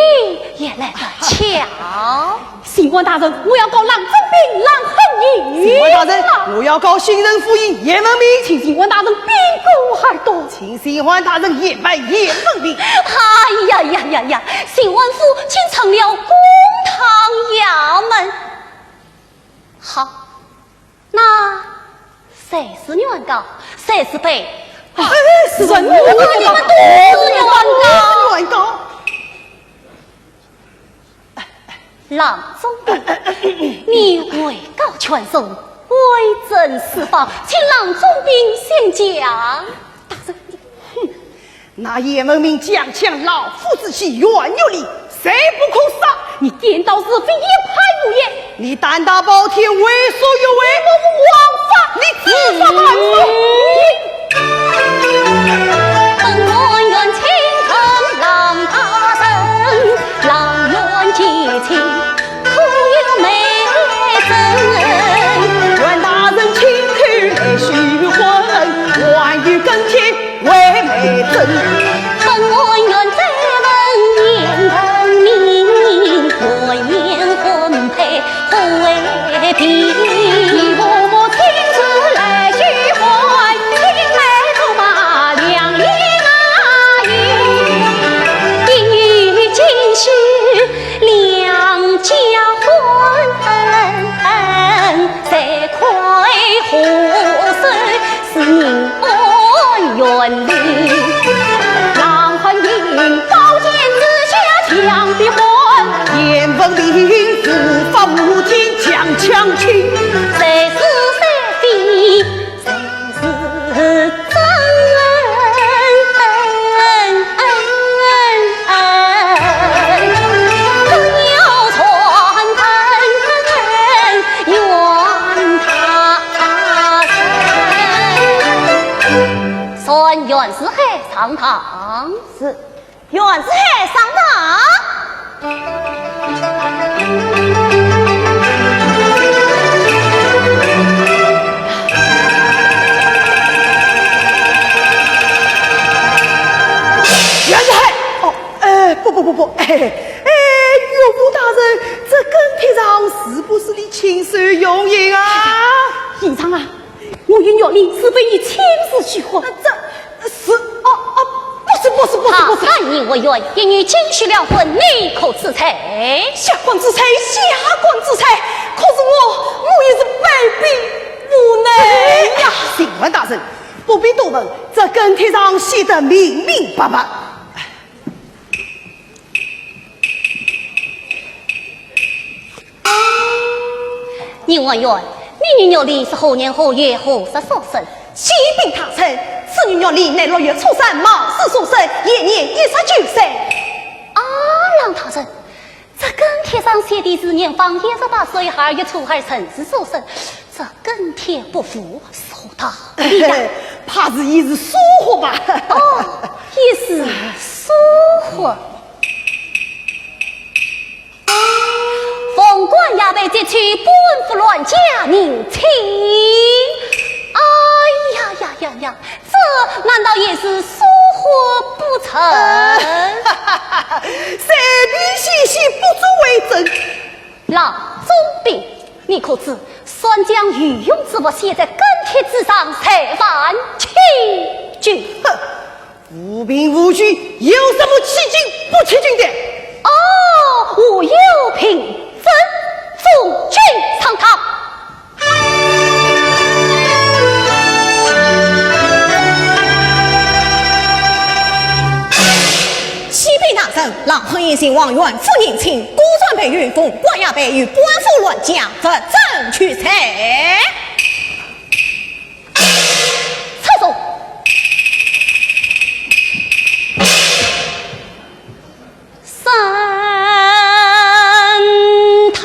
也来得巧。了。巡按大人，我要告郎中兵郎汉英。巡按大人，我要告新城府尹鄢文明。请巡按大人闭过耳朵。请巡按大人严办鄢文明。哎呀呀呀呀，巡按府竟成了公堂衙门。好，那谁是原告，谁是被……哎，是人，你们都是原告。原告。郎中兵，你位高权重，威震四方，请郎中兵先讲。大人，哼，那鄢文明讲起老夫子去，袁岳礼，谁不可杀？你颠倒是非，一派胡言。你胆大包天，为所欲为。你我王法，你知法犯法。你……本案原请堂上大人，郎案结请，可有媒证？袁大人亲口来许婚，还有更添 为媒证。本案原再问鄢文明，何年婚配何地？你父母亲自来许婚，青梅竹马两年啊。一语惊醒两家欢，谁堪回首 是人恩怨离。郎汉英宝剑之下强比欢，鄢文明无法无天强强侵。谁是谁非，谁是真？ 传袁四海上堂。是，袁四海上堂。袁四海，哦， 呃，不不不不，哎，哎，岳父大人，这更帖上是不是你亲手用印啊？县丞啊，我与玉林是被你亲自许婚。这是……哦哦，不是不是不是不是。啊，你我愿一女经许了婚，你可知罪？下官知罪，下官知罪。可是我，我也是被逼无奈呀。哎呀，巡按大人，不必多问，这更帖上写得明明白白。 鄢文元，你与玉林是何年何月何日所生？启禀大人，此女玉林乃六月初三卯时所生，现年一十九岁。啊，郎大人，这更帖上写的是年方一十八岁，二月初二辰时所生，这更帖不符，是何道理呀？怕是一时疏忽吧。哦，一时疏忽。 奉关押备，急取本府銮驾迎亲。哎呀呀呀呀，这难道也是疏忽不成？随便写写，不足为证。郎中兵，你可知宣将御用之物写在更帖之上，才犯欺君？哼， 无凭无据，有什么欺君不欺君的？哦，我有凭，请中军上堂。启禀大人，郎汉英寻冤府迎亲，果然被允，奉关押备，与本府銮驾物证俱在。 出奏。上堂。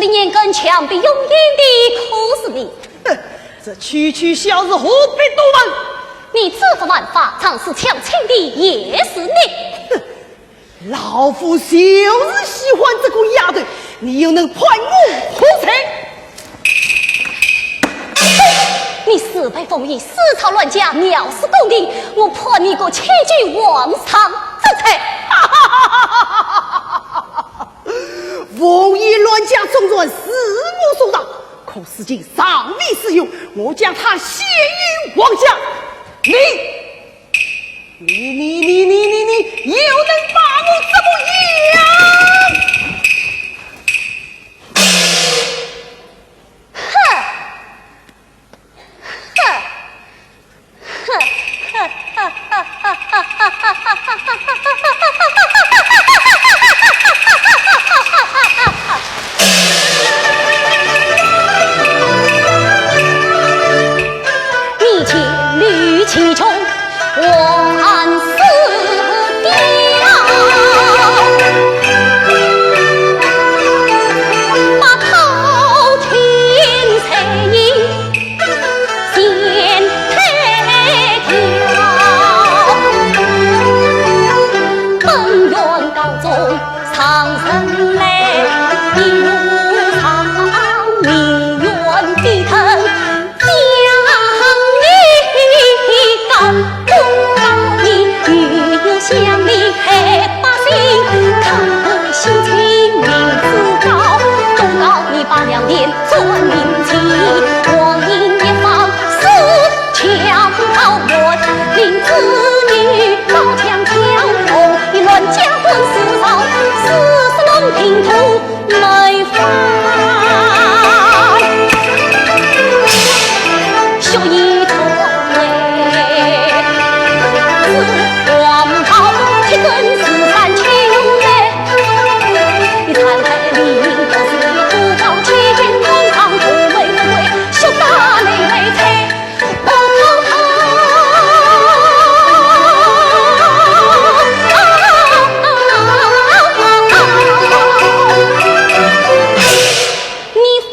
壁岩跟墙壁永远的可是你。哼，这区区小事何必多问？你知法犯法，仗势强请的也是你。哼，老夫就是喜欢这个丫头，你又能判我何罪？你私配凤仪，私抄栾家，藐视公庭，我判你个千金皇上之罪。凤仪栾家纵然是我所盗，可如今尚未使用，我将她献与皇家。你，你，你，你，你，你，你又能把我怎么样？哼！ 你千里其中，我安死地啊。八宝天才 你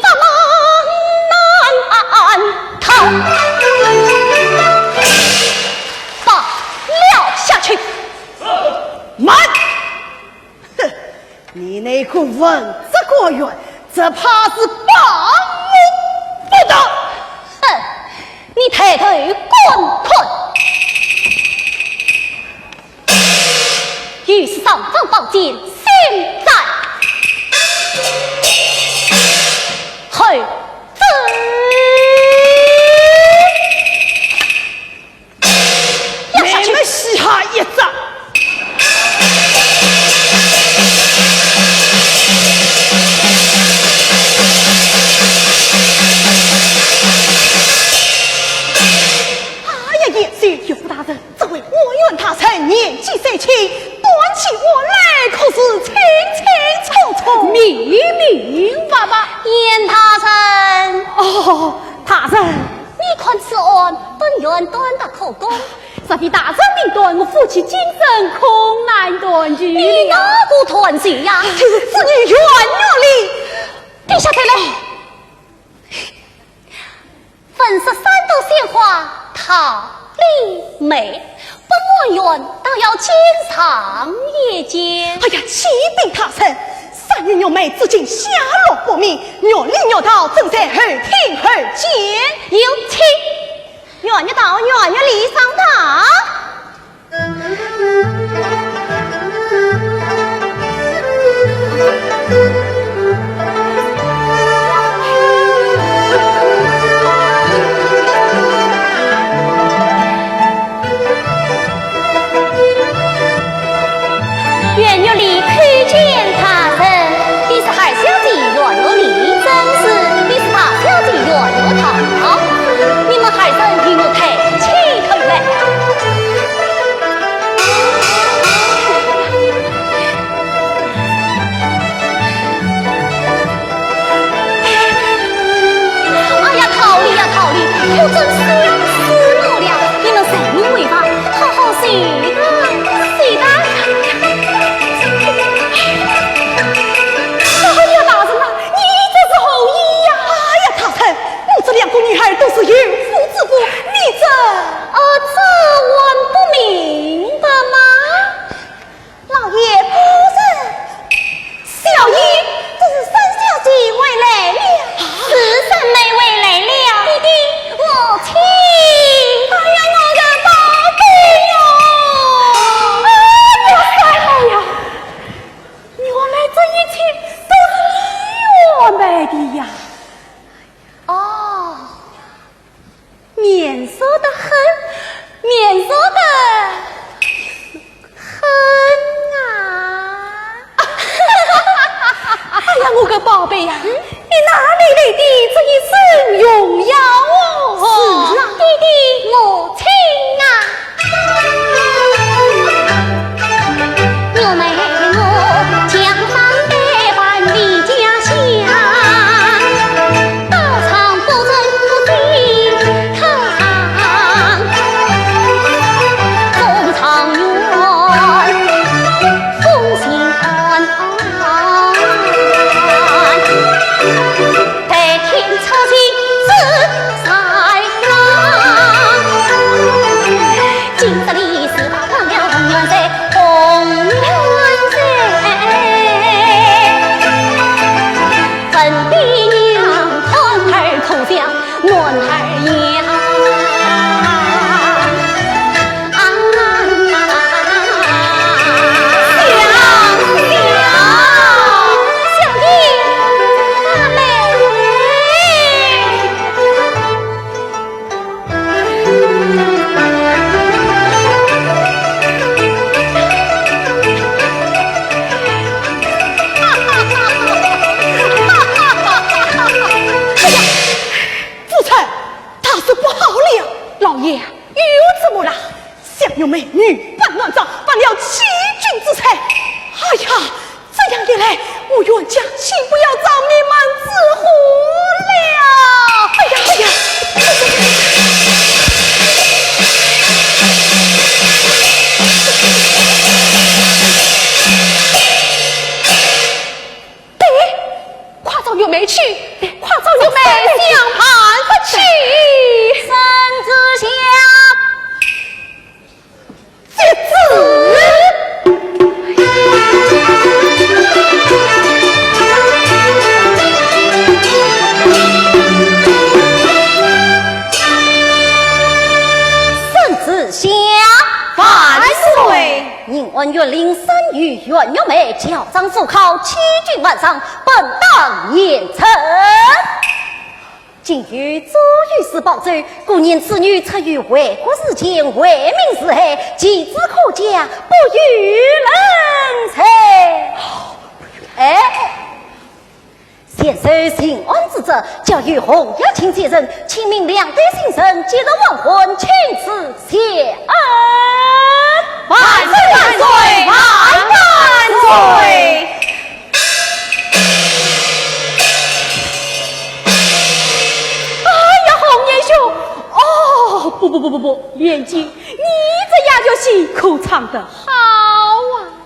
发狼难逃。罢了，下去。慢！哼，你那个文职官员，只怕是罢我不得。哼，你抬头观看。 于是尚方宝剑，先斩后奏。要下去。你们稀罕一招。哎呀，贤婿，岳父大人， 这位官员大人年纪虽轻，端起案来可是清清楚楚。明明白白。严大人。哦，大人。你看此案本院端得可供？若非大人明断，我夫妻今生恐难断绝呀。你哪个断绝呀？就是子女袁月丽。殿下在嘞。 粉饰三朵鲜花桃李梅，本官院倒要见上一见。哎呀，启禀大人，三月月梅至今下落不明，月里月桃正在后厅后间。有请。圆月桃，圆月里上堂。 圆月里叩见大人。你是二小姐圆月丽，正是。你是大小姐圆月桃。你们二人与我抬起头来。哎呀，桃李呀，桃李，可真是死我了！你们随意回房，好好睡吧，睡吧。哎呀，大人啊，你这是你呀。哦，面熟得很，面熟得很啊。哎呀，我个宝贝呀，你哪里来的这一身荣耀哦？是啊。爹爹，母亲啊。 夫人，大事不好了！老爷，又怎么了？ 想用美女扮男装，扮了欺君之才。哎呀，这样一来，我冤家岂不要找灭门之祸了？哎呀，哎呀！对，快找玉梅去，快找玉梅想办法去。身子下。 接旨。圣旨下。万岁。宁安县令单于、阮玉梅，校章赴考，欺君犯上，本当严惩。 今有左御史保奏，果然此女出于回国事前，为民除害，其子可嘉，不予论罪。哎，前受刑案之责，交由洪耀卿接任，请命两队刑臣，即日黄昏请旨谢恩。万岁，万岁，万万岁！ 哎呀，洪年兄，哦，不不不不不，连锦，你这丫头戏可唱得好啊！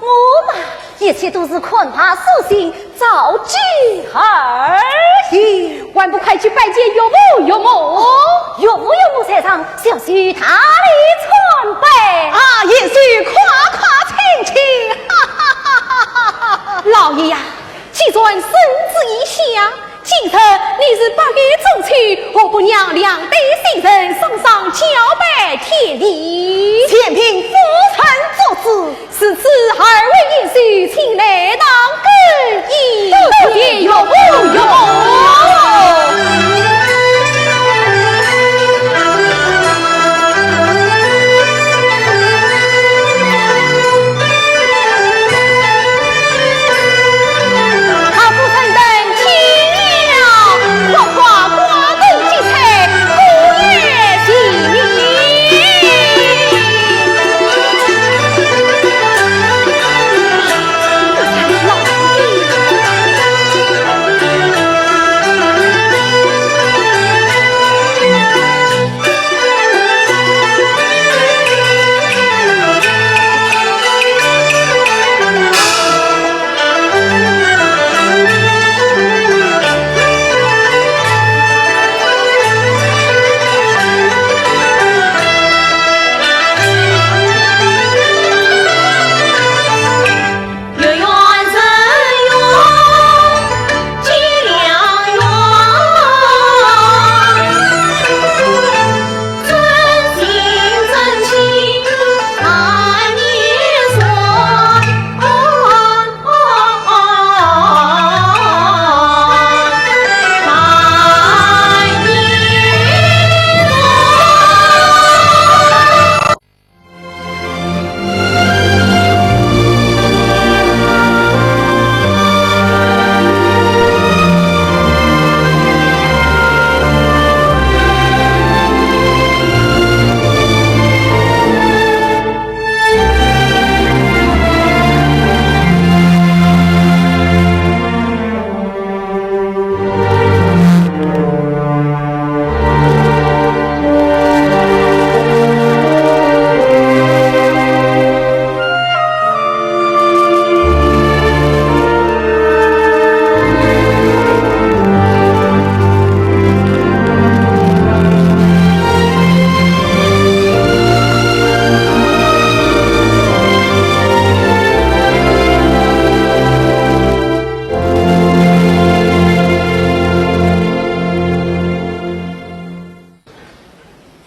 我嘛，一切都是看罢书信，造句而已。还不快去拜见岳母岳母？岳母岳母在上，小婿大礼参拜。啊，贤婿快快请起。哈哈哈哈哈哈！老爷呀， 既然圣旨已下，既然你是八月中秋，何不让两队新人送上交拜典礼？全凭夫人作主。如此二位贤婿，请来堂更衣。多谢岳父岳母。 好，夫人等请了，快快挂灯结彩，歌乐齐鸣。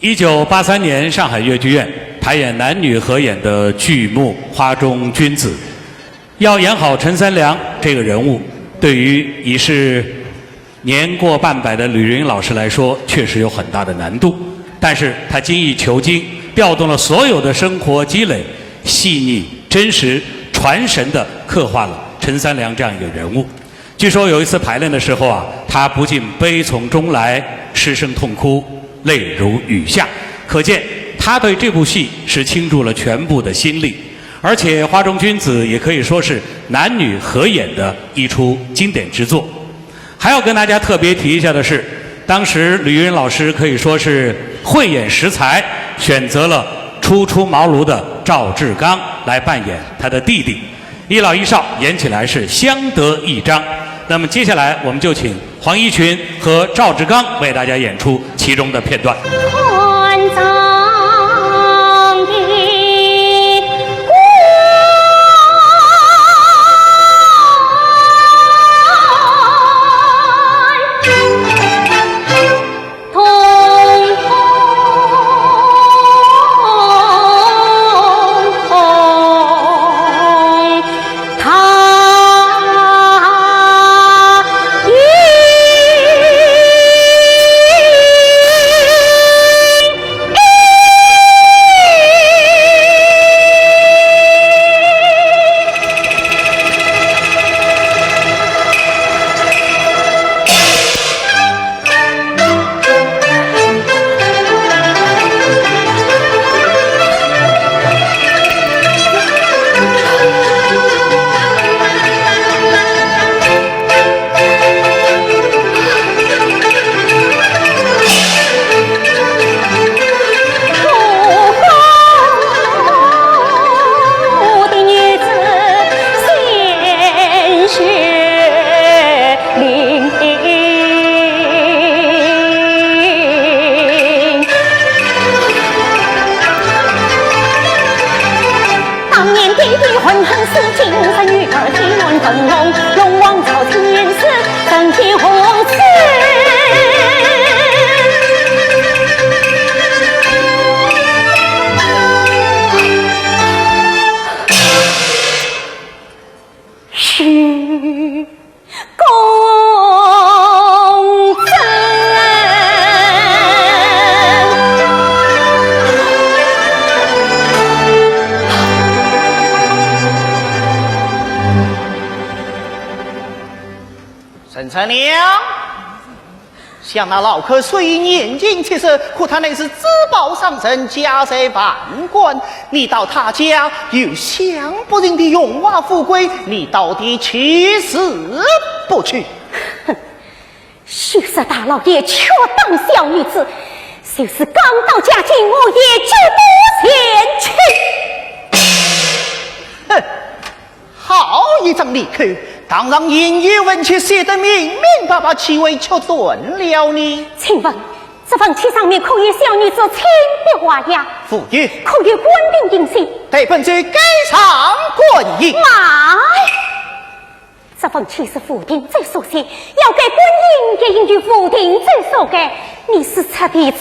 一九八三年上海越剧院排演男女合演的剧目《花中君子》，要演好陈三娘这个人物，对于已是年过半百的吕云老师来说，确实有很大的难度。但是他精益求精，调动了所有的生活积累，细腻、真实、传神地刻画了陈三娘这样一个人物。据说有一次排练的时候啊，他不禁悲从中来，失声痛哭，泪如雨下。可见他对这部戏是倾注了全部的心力，而且《花中君子》也可以说是男女合演的一出经典之作。还要跟大家特别提一下的是，当时吕云老师可以说是慧眼识才，选择了初出茅庐的赵志刚来扮演他的弟弟。一老一少演起来是相得益彰。那么接下来我们就请黄一群和赵志刚为大家演出其中的片段。陈三娘，想那老客虽年近七十，可他乃是珠宝商人，家财万贯。你到他家游享不尽的荣华富贵，你到底去是不去？哼，许是大老爷却当小女子，就是刚到家境，我也绝不前去。哼，好一张利口，堂上应有文契，写得明明白白，岂会缺顿了呢？请问，这文契上面可有小女子亲笔画押？无有。可有官兵印信？待本奏盖上官印。慢！ 这文契是傅定州所写，要盖官印也应由傅定州所盖。你是出地沧州，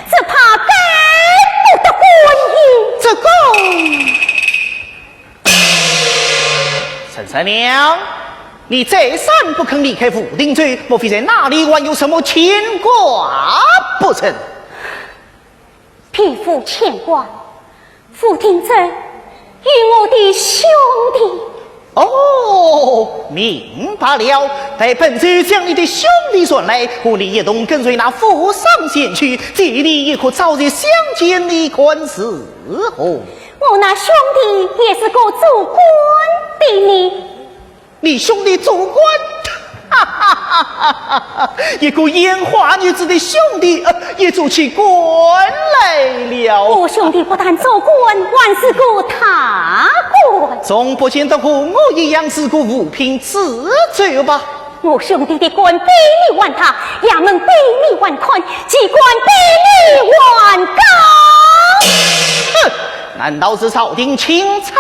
只怕盖不得官印。这个，陈三娘，你再三不肯离开傅定州，莫非在那里还有什么牵挂不成？ 别无牵挂，傅定州有我的兄弟。哦，明白了。待本奏将你的兄弟传来，和你一同跟随那富商前去，这里也可早日相见，你看如何？我那兄弟也是个做官的呢。 你兄弟做官？哈哈哈哈哈！一个烟花女子的兄弟，呃，也做起官来了。我兄弟不但做官，还是个大官。总不见得和我一样是个五品知州吧？我兄弟的官比你还大，衙门比你还宽，机关比你还高。哼，难道是朝廷钦差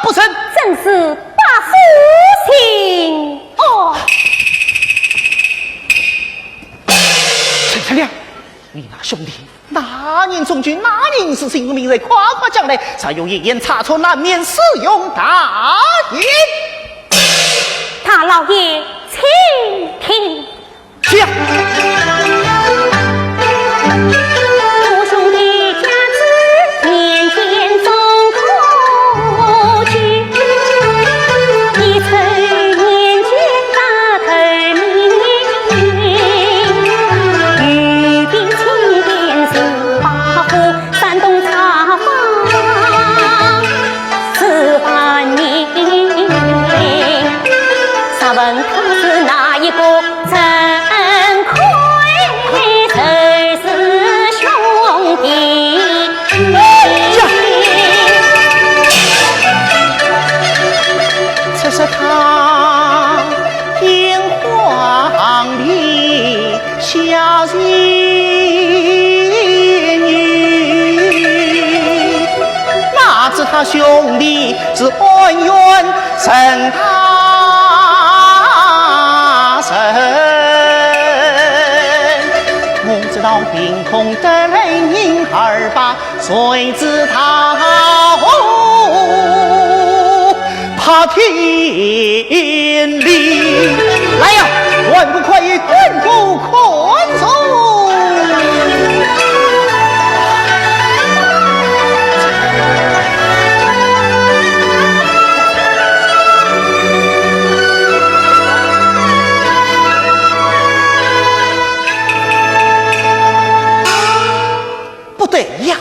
不成？正是 百夫姓哦。陈三娘，你那兄弟哪君，哪人是姓名，快快讲来，若有一言差错，难免使用大刑。大老爷，请听。讲。来呀，还不快与官府看座！不对呀，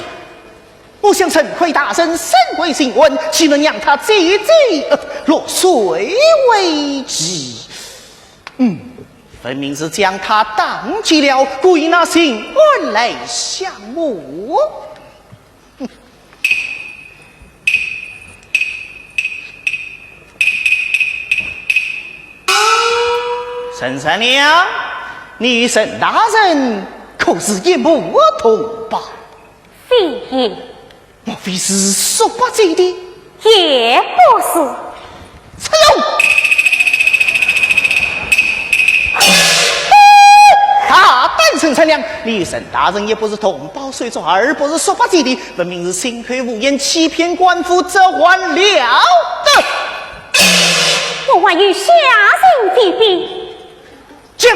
我想陈魁大人身为刑官，岂能让他姐姐，呃，落水为妻？嗯，分明是将他当继了，故意拿刑官来吓我。哼。陈三娘，你与沈大人可是一母同胞？ 非也。莫非是叔伯姐弟？也不是。大胆陈三娘，你与沈大人也不是同胞，虽说二不是叔伯姐弟，分明是信口胡言，欺骗官府，这还了得？我还与下人比比。 讲。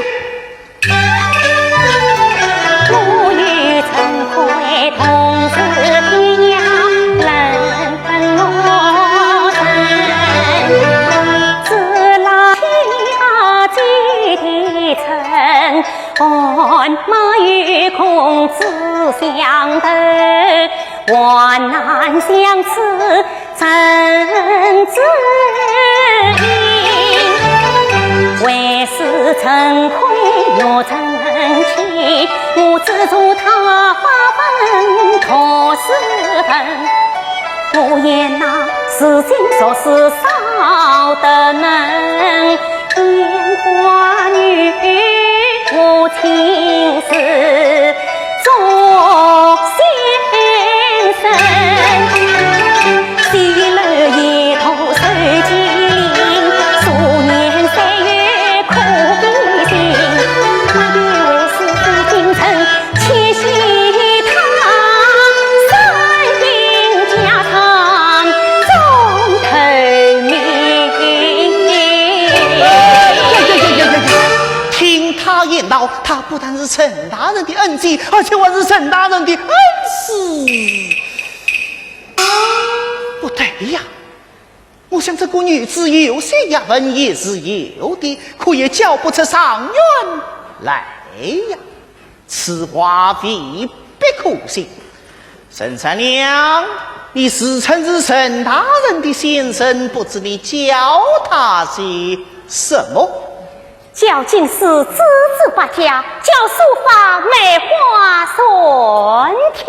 听他言道，他不但是陈大人的恩姐，而且还是陈大人的恩师。不对呀， 我想这个女子有些学问也是有的，可也教不出状元来呀。此话未必可信。陈三娘，你自称是陈大人的先生，不知你教她些什么？教经书，诸子百家，教书法、梅花篆帖。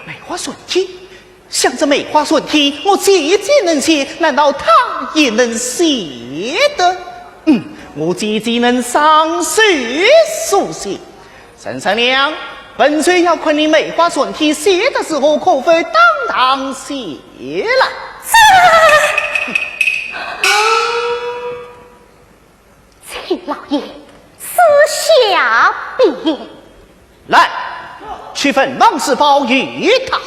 梅花篆帖？ 想这梅花篆帖，我姐姐能写，难道她也能写得？嗯，我姐姐能上手书写。陈三娘，本帅要看你梅花篆帖写得如何，可否当堂谢了？请老爷赐下笔砚。来，去问王世宝与他。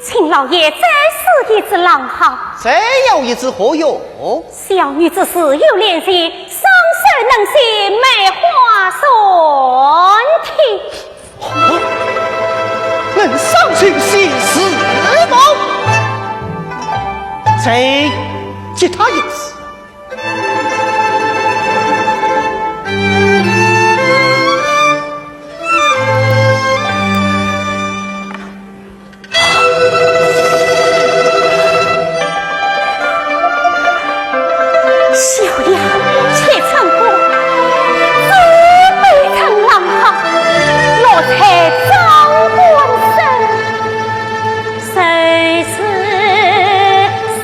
请老爷再赐一支狼毫。再要一支何用？小女子自幼练习，双手能写梅花篆帖。 能双手写字么？再给他一支。 小样，且唱歌，自备成狼毫，落在张官身。谁是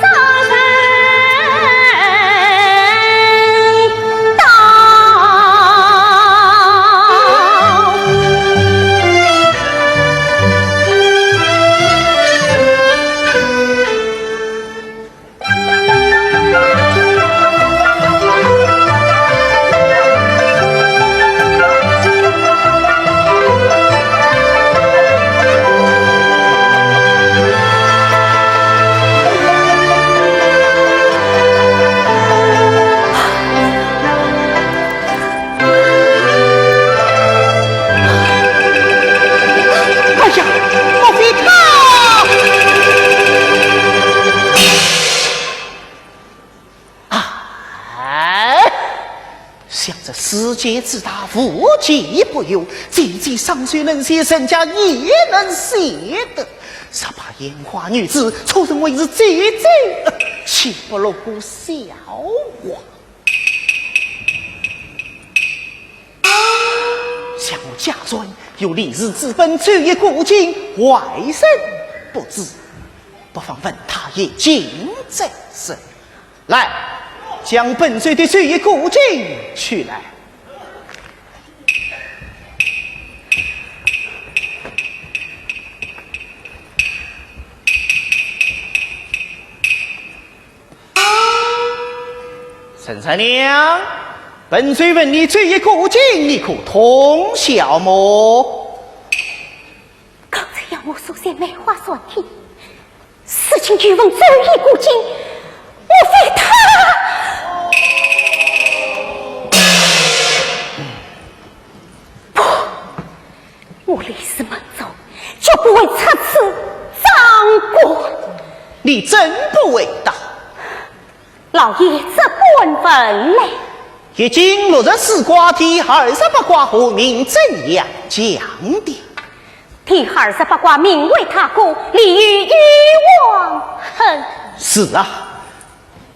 杀人刀？ 哎呀，莫非他？哎，想这世间之大，无奇不有，姐姐双手能写，人家也能写得。若把烟花女子错认为是姐姐，岂不落个笑话？ 想我家传有李氏之本，周易古今，外人不知，不妨问他一经再说。来，将本岁的周易古今取来。 陈三娘，本岁问你周易古今，你可通晓么？刚才要我书写梅花篆帖，如今又问周易古今，莫非他？不，我李氏门中绝不会出此赃官。你真不会道。 老爷只管问来。易经六十四卦，第二十八卦，何名怎样讲的？第二十八卦名为大过，利于欲望恨。是啊，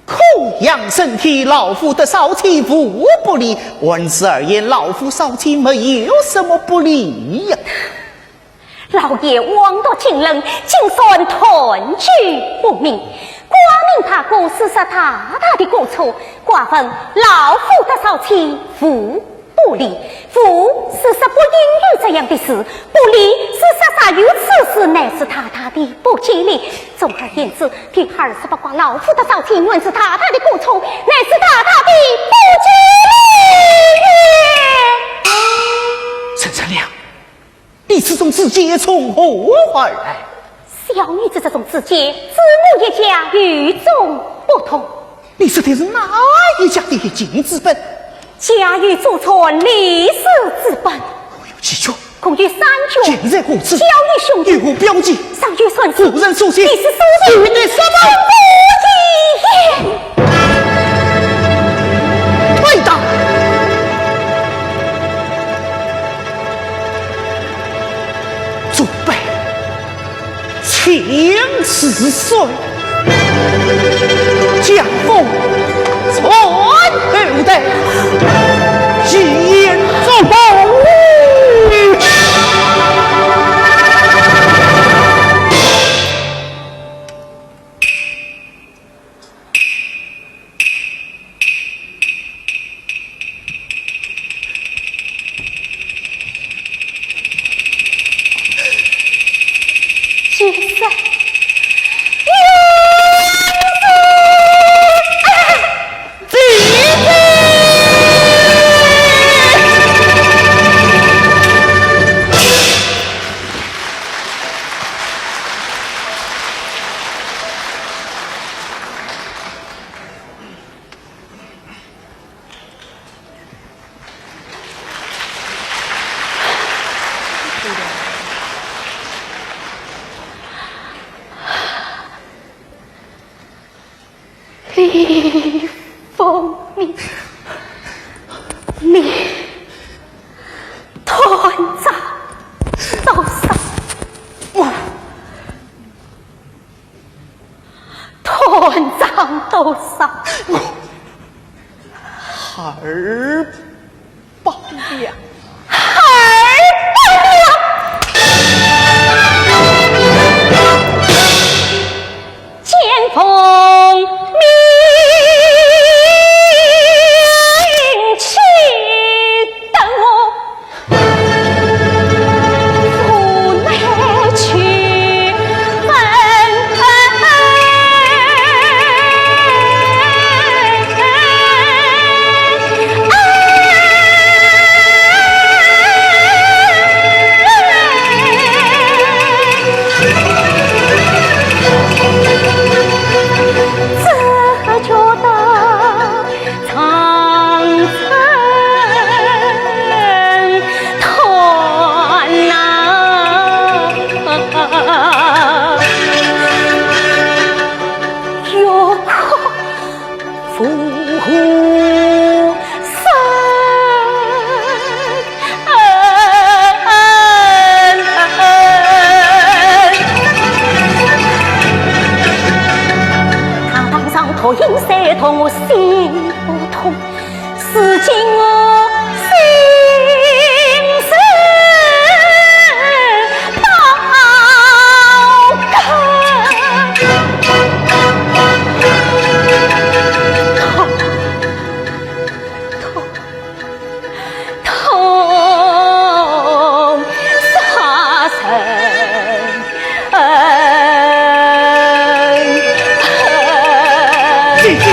可养生体，老夫得少妻无不利。按此而言，老夫少妻没有什么不利呀。 老爷枉读经纶，竟算断句不明。卦名大过，是说大大的过错。卦问老夫得少妻无不利，无是说不应有这样的事，不利是说煞有此事，乃是大大的不吉利。总而言之，第二十八卦老夫得少妻，原是大大的过错，乃是大大的不吉利也。陈三娘， 你这种自见从何而来？小女子这种自见，自母一家与众不同。你说的是哪一家的易经之本？家喻祖传李氏之本。可有几卷？共有三卷。现在何处？交与兄弟。有何标记？上有算术。何人所写？李氏所写。有的什么？快打！ 准备，请是谁？将风传后代，一言作保。其实，李凤鸣，你断掌毒杀，断掌毒杀。孩儿 罢了。孩儿罢了。见凤鸣，请等我。 无奈去分。只觉得 长城断呐，欲哭无声。 他当上脱音山痛，我心不痛，如今我心事不甘。痛，痛， 痛杀人。姐姐。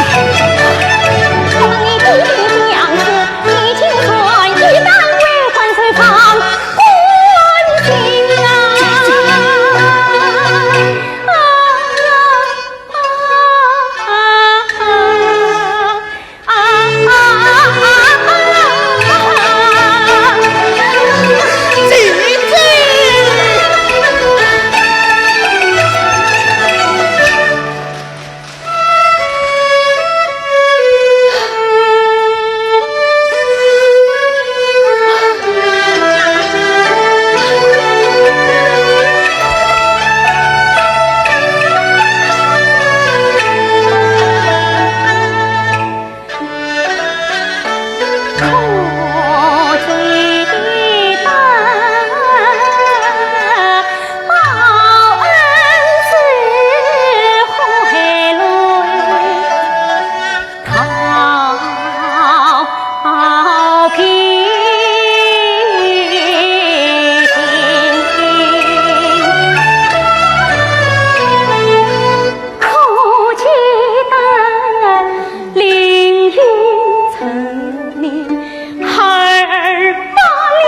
可见得凌云层林，孩儿罢了，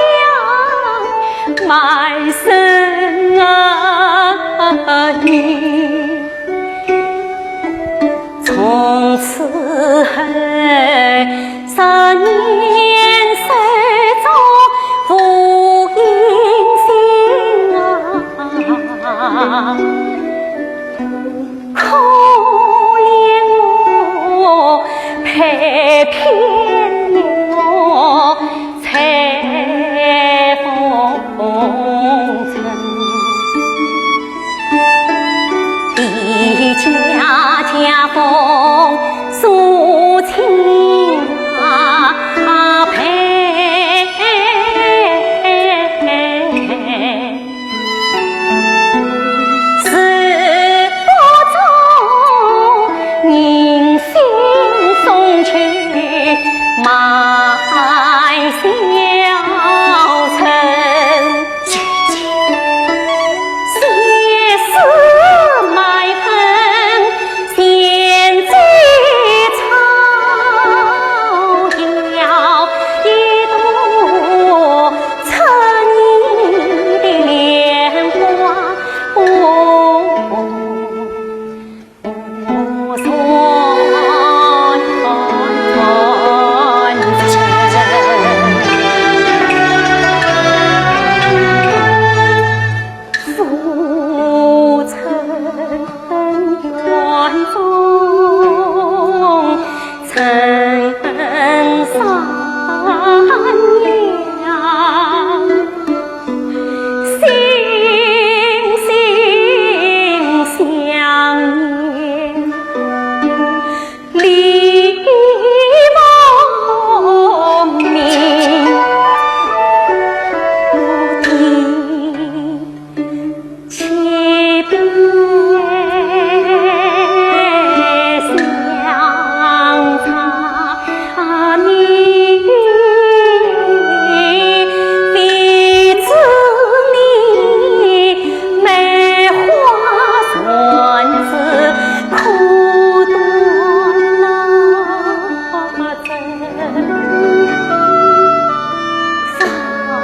满身啊泥。从此后，十年守中无音信啊。 可怜我，配偏我，采风尘。一家家风俗情啊，配。 是不中人心中去满笑声。姐姐。前世埋恨，前世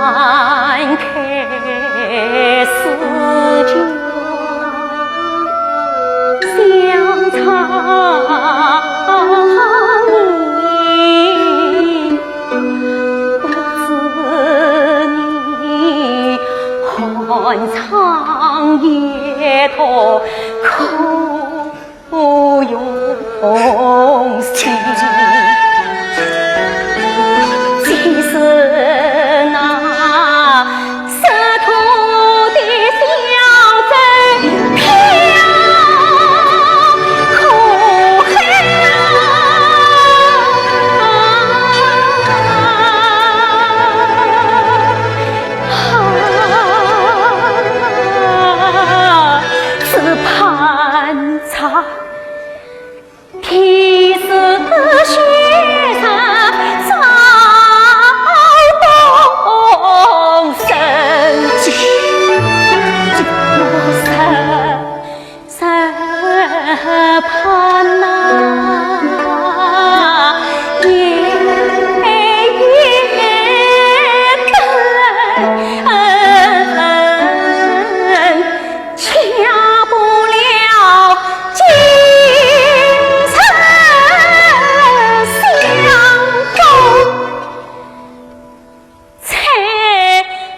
翻开诗卷，想唱你，不知你寒窗夜读可 不用心。即使那识途的小舟飘，可恨啊，只盼着 天使的雪山照东升起，我深深盼那夜夜灯。 下不了今生相逢，才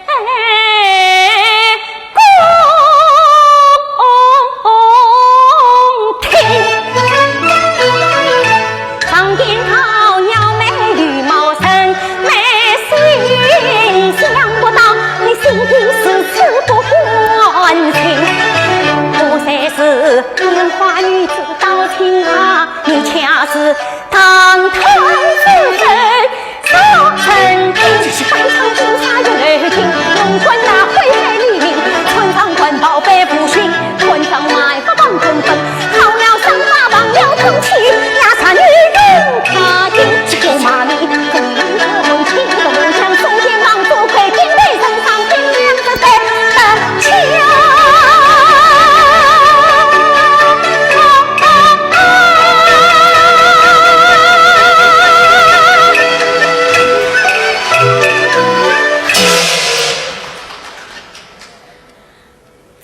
共听。 长天草，鸟美羽毛生，美心想不到你心地如此不关心。我虽是烟花女子到情啊，你却是当头之人，受人疼。半生金沙月流金，龙冠那挥海黎明，穿上官袍背负心，穿上马 放风奔，好了伤疤忘了痛情，也是女人她心。我骂你，怎能同情，我想送天王做鬼，天地人上天良之辈，等情。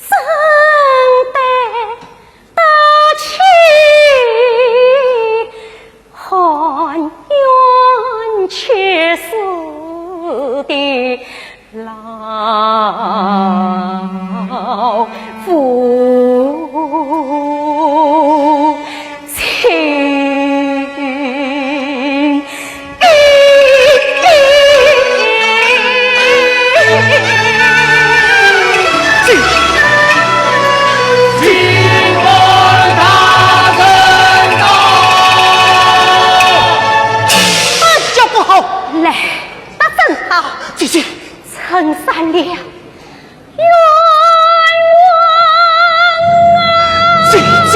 真的大气，寒冤屈死的老夫 情。哎呀，不好！来，打阵啊！姐姐。陈三娘。 冤枉啊！姐姐。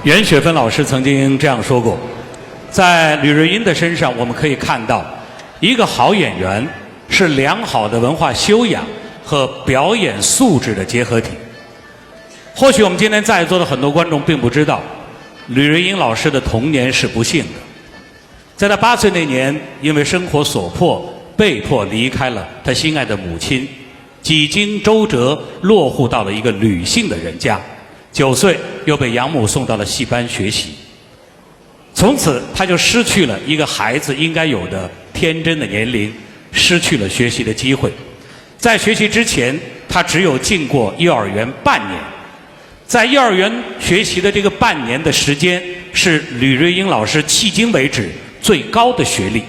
袁雪芬老师曾经这样说过，在吕瑞英的身上，我们可以看到，一个好演员是良好的文化修养和表演素质的结合体。或许我们今天在座的很多观众并不知道，吕瑞英老师的童年是不幸的，在她八岁那年，因为生活所迫，被迫离开了她心爱的母亲，几经周折，落户到了一个吕姓的人家。九岁又被养母送到了戏班学习，从此她就失去了一个孩子应该有的天真的年龄，失去了学习的机会。在学习之前，她只有进过幼儿园半年。在幼儿园学习的这个半年的时间，是吕瑞英老师迄今为止最高的学历。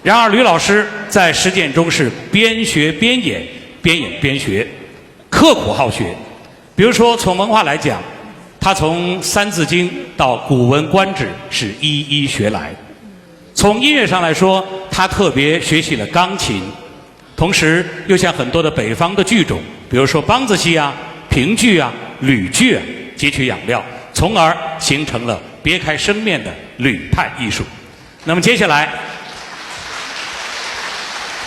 然而，吕老师在实践中是边学边演，边演边学，刻苦好学。比如说，从文化来讲，她从《三字经》到《古文观止》是一一学来。从音乐上来说，她特别学习了钢琴，同时又向很多的北方的剧种，比如说梆子戏啊、评剧啊、吕剧啊，汲取养料，从而形成了别开生面的吕派艺术。那么接下来，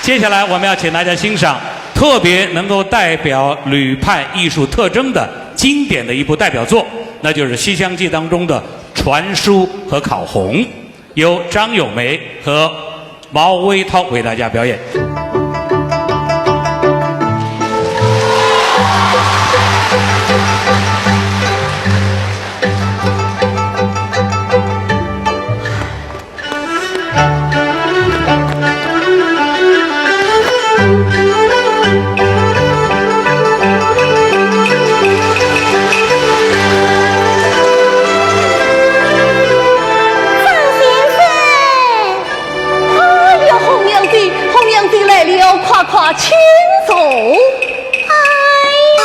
接下来我们要请大家欣赏特别能够代表吕派艺术特征的经典的一部代表作，那就是《西厢记》当中的传书和考红。 由张友梅和毛微涛为大家表演。张先生，哎呀，红娘姐，红娘姐来了，快快请坐。哎呦，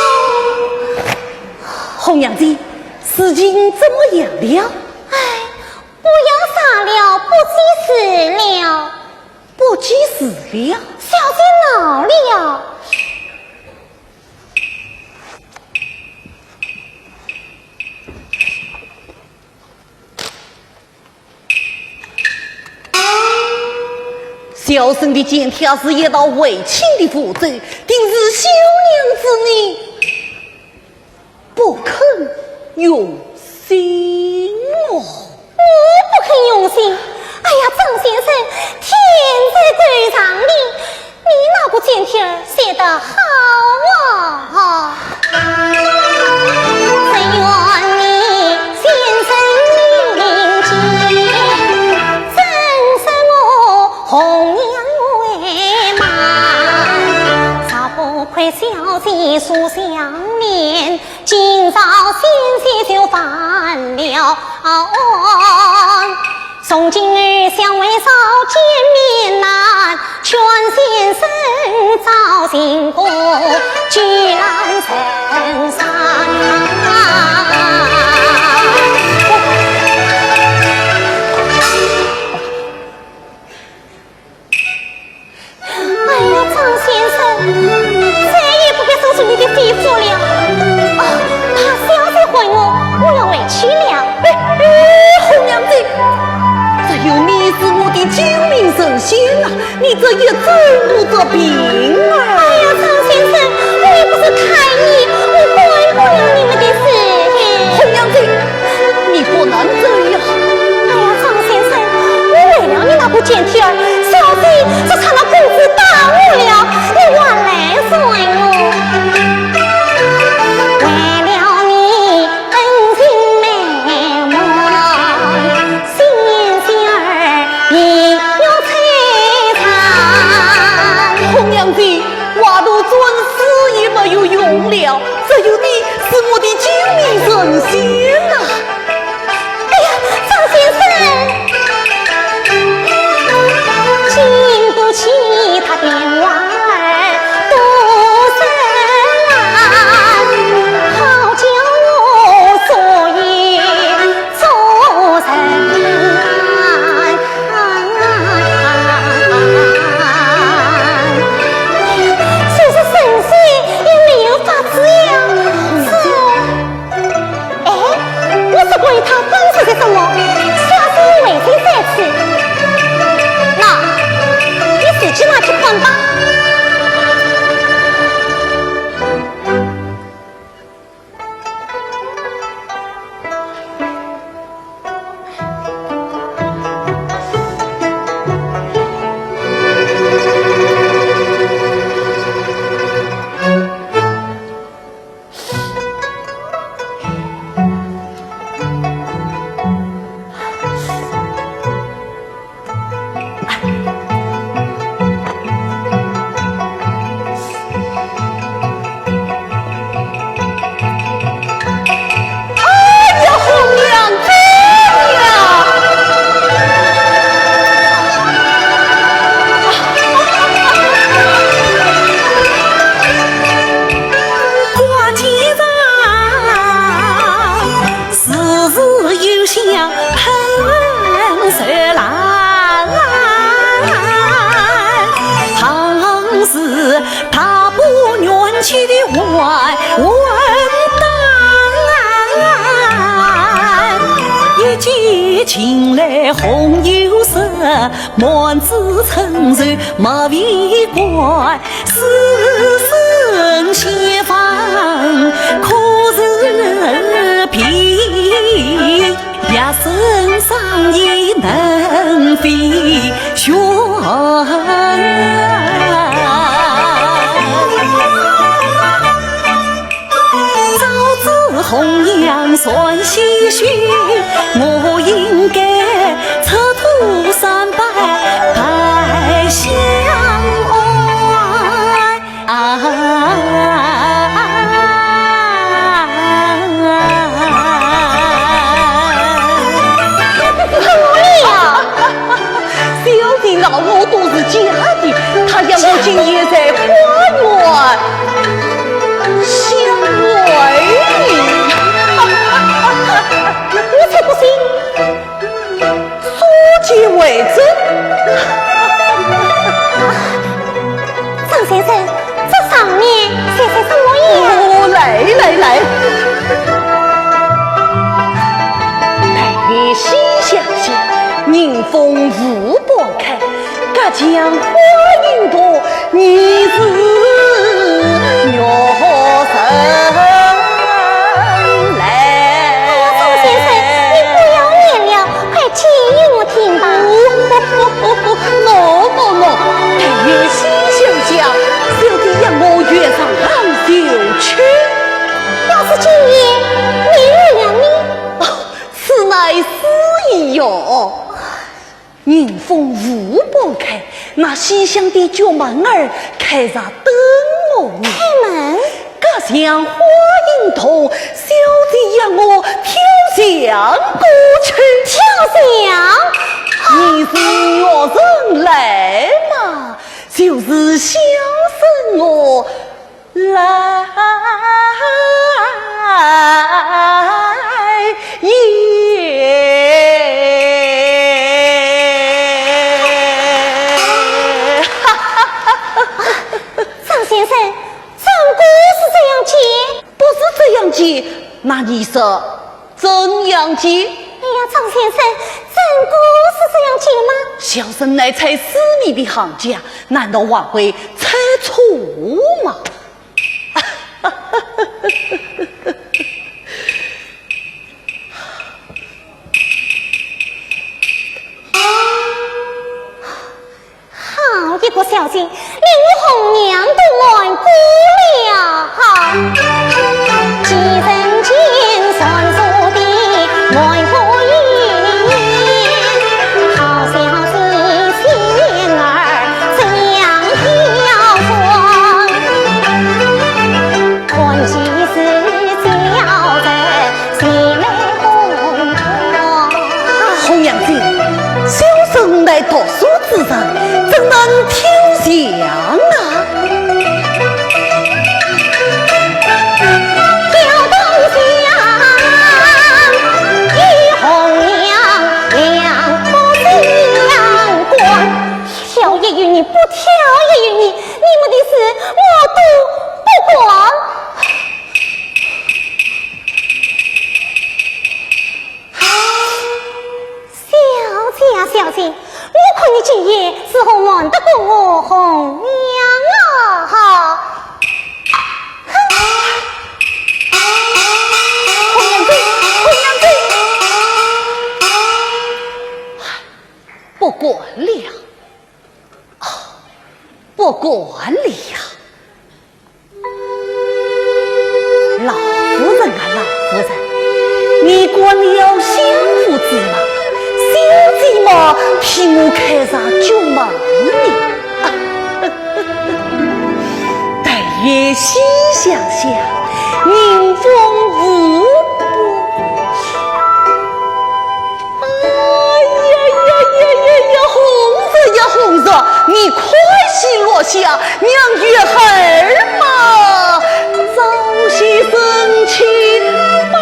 红娘姐，事情怎么样了？哎，不要说了，不济事了。不济事了？小姐恼了。 小生的简帖是一道回亲的符咒，定是小娘子你不肯用心哦。我不肯用心？哎呀，张先生，天在头上的， 你那个简帖儿写得好啊！只愿你心生明镜，怎生我红娘为媒。若不亏小姐书香面，今朝险些就犯了案。 从今儿相会少，见面难，劝先生早行过，举篮成山。 哎呀，张先生，再也不敢收受你的费付了。哦，怕小姐恨我，我要回去了。哎，哎，红娘子，只有你是我的救命神仙啊，你这一走我这病啊。哎呀，张先生，我又不是太医，我管不了你们的事。红娘子， 你不能这样。哎呀，张先生，我为了你那个简帖儿，小姐只差那棍子打我了，你还来说我。为了你恩情满满，心尖儿也要摧残。红娘子，话多转世也没有用了，只有你是我的救命神仙啊。 哎呀，张先生！经不起他电话儿多深蓝，好叫我所以做人难。哎呀，就是神仙也没有法子呀。是。 哎，我只管与他讲些什么，小姐未曾在此。喏，你自己拿去看吧。香喷射啦，唐诗大步元气的万万代，一骑琴来红油色，满纸成就马未官。 似曾相识，可是平，夜深深夜能飞旋。朝知红娘传喜讯，我应该出土三拜拜相安。 啊！好了！小姐恼我都是假的，她要我今夜在花园相会。我才不信！ 所见为真。张先生，这上面写些什么呀？哦，来来来，待你细想想，迎风无半开，隔墙观云头，你是玉何人来？哎呀，张先生，你不要念了， 快讲给我听吧。喏喏喏，待有心休想，小姐要我月上九曲。要是今夜你遇了呢？哦，此乃诗意哟。迎风无半开，那西厢的角门儿开着等我呢。开门？ 隔墙花影动，小姐要我跳墙过去。跳墙？你是玉何人来嘛，就是小生我来也。张先生， 唱歌是这样解？不是这样解，那你说怎样解？哎呀，张先生，唱歌是这样解吗？小生乃才诗谜的行家，难道还会猜错吗？ 好一个小姐，连我红娘都瞒过了。几人间传说的瞒过一年，好小姐仙儿这样刁钻，关系是小人 谁来烘托？啊，红娘子，小生乃读书之人，怎能挑墙啊？挑东墙，与红娘两不相关。挑也由你，不挑也由你，你们的事我都不管。 小姐啊，小姐，我看你今夜如何瞒得过我红娘啊？哈！红娘子，红娘子，不管了，啊，不管了。 老夫人啊，老夫人，你管了相府之忙，小姐嘛替我开着角门呢。待夜细想想，迎风无半 哎呀呀呀呀呀，红日呀红日，你快些落下，让月儿嘛早些升起吧。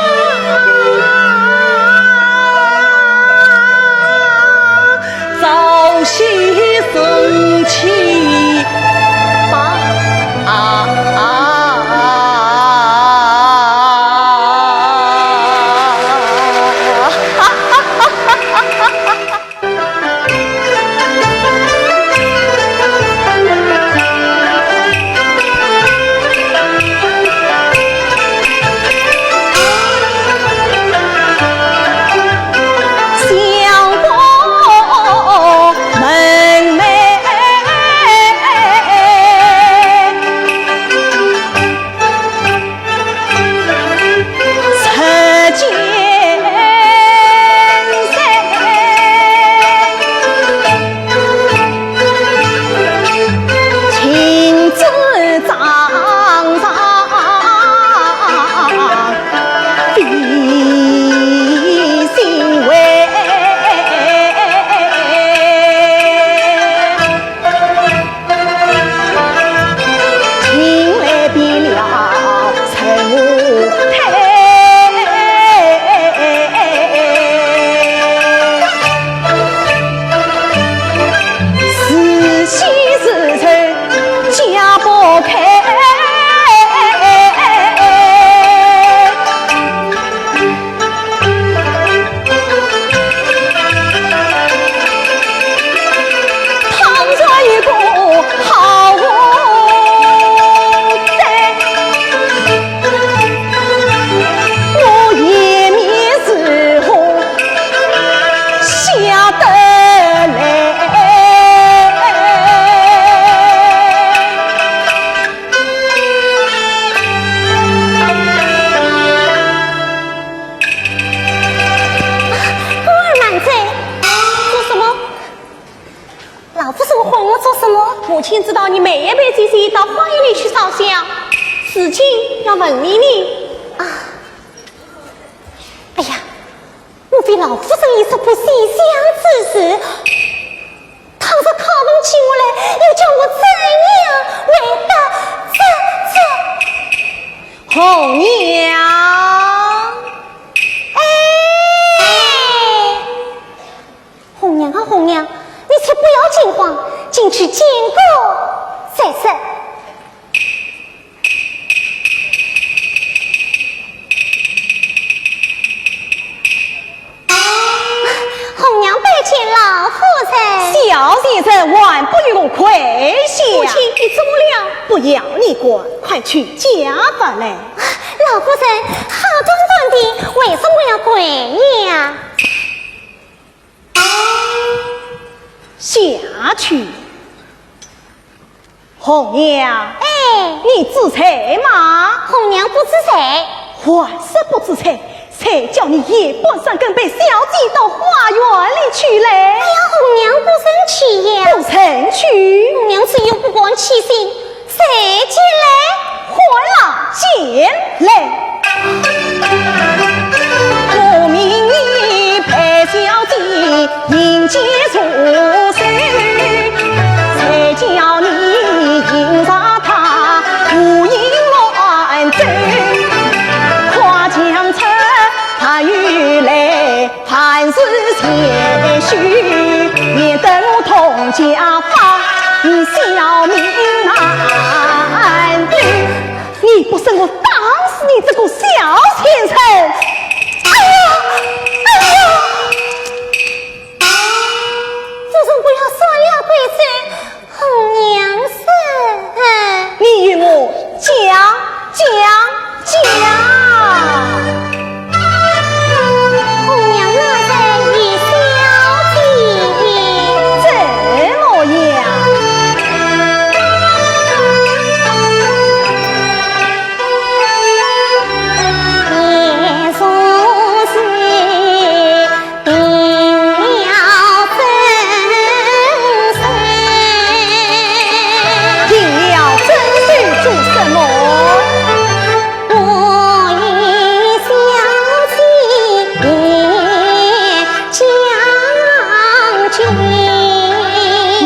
孤儿慢走。做什么？老夫人唤我做什么？母亲知道你每夜陪姐姐到花园里去烧香，如今要问你呢。啊，哎呀，莫非老夫人已是不惜香之事？倘若靠拢起我来，又叫我怎样回答这这？红娘，哎，红娘啊，红娘，你且不要惊慌，进去见过再说。 红娘拜见老夫人。小贱人，还不与我跪下！母亲，你怎么了？不要你管，快取家法来。老夫人，好端端的，为什么要跪呀？下去。 红娘，哎，你知罪吗？红娘不知罪。还是不知罪，谁叫你夜半三更陪小姐到花园里去嘞？哎呀，红娘不曾去呀。不曾去？红娘自幼不敢欺行，谁见嘞？还来见嘞。 我命你陪小姐迎接入睡，谁叫你迎着她胡言乱语，夸墙出白玉来，凡事谦虚，免得我童家把你小命难对。 你不说我打死你这个小贱人！哎呀，哎呀！夫人不要耍了鬼子，红娘说。你与我讲，讲，讲。 红娘哪在与小姐？怎么样？也说是定了真身。定了真身做什么？ 我与小姐讲究。你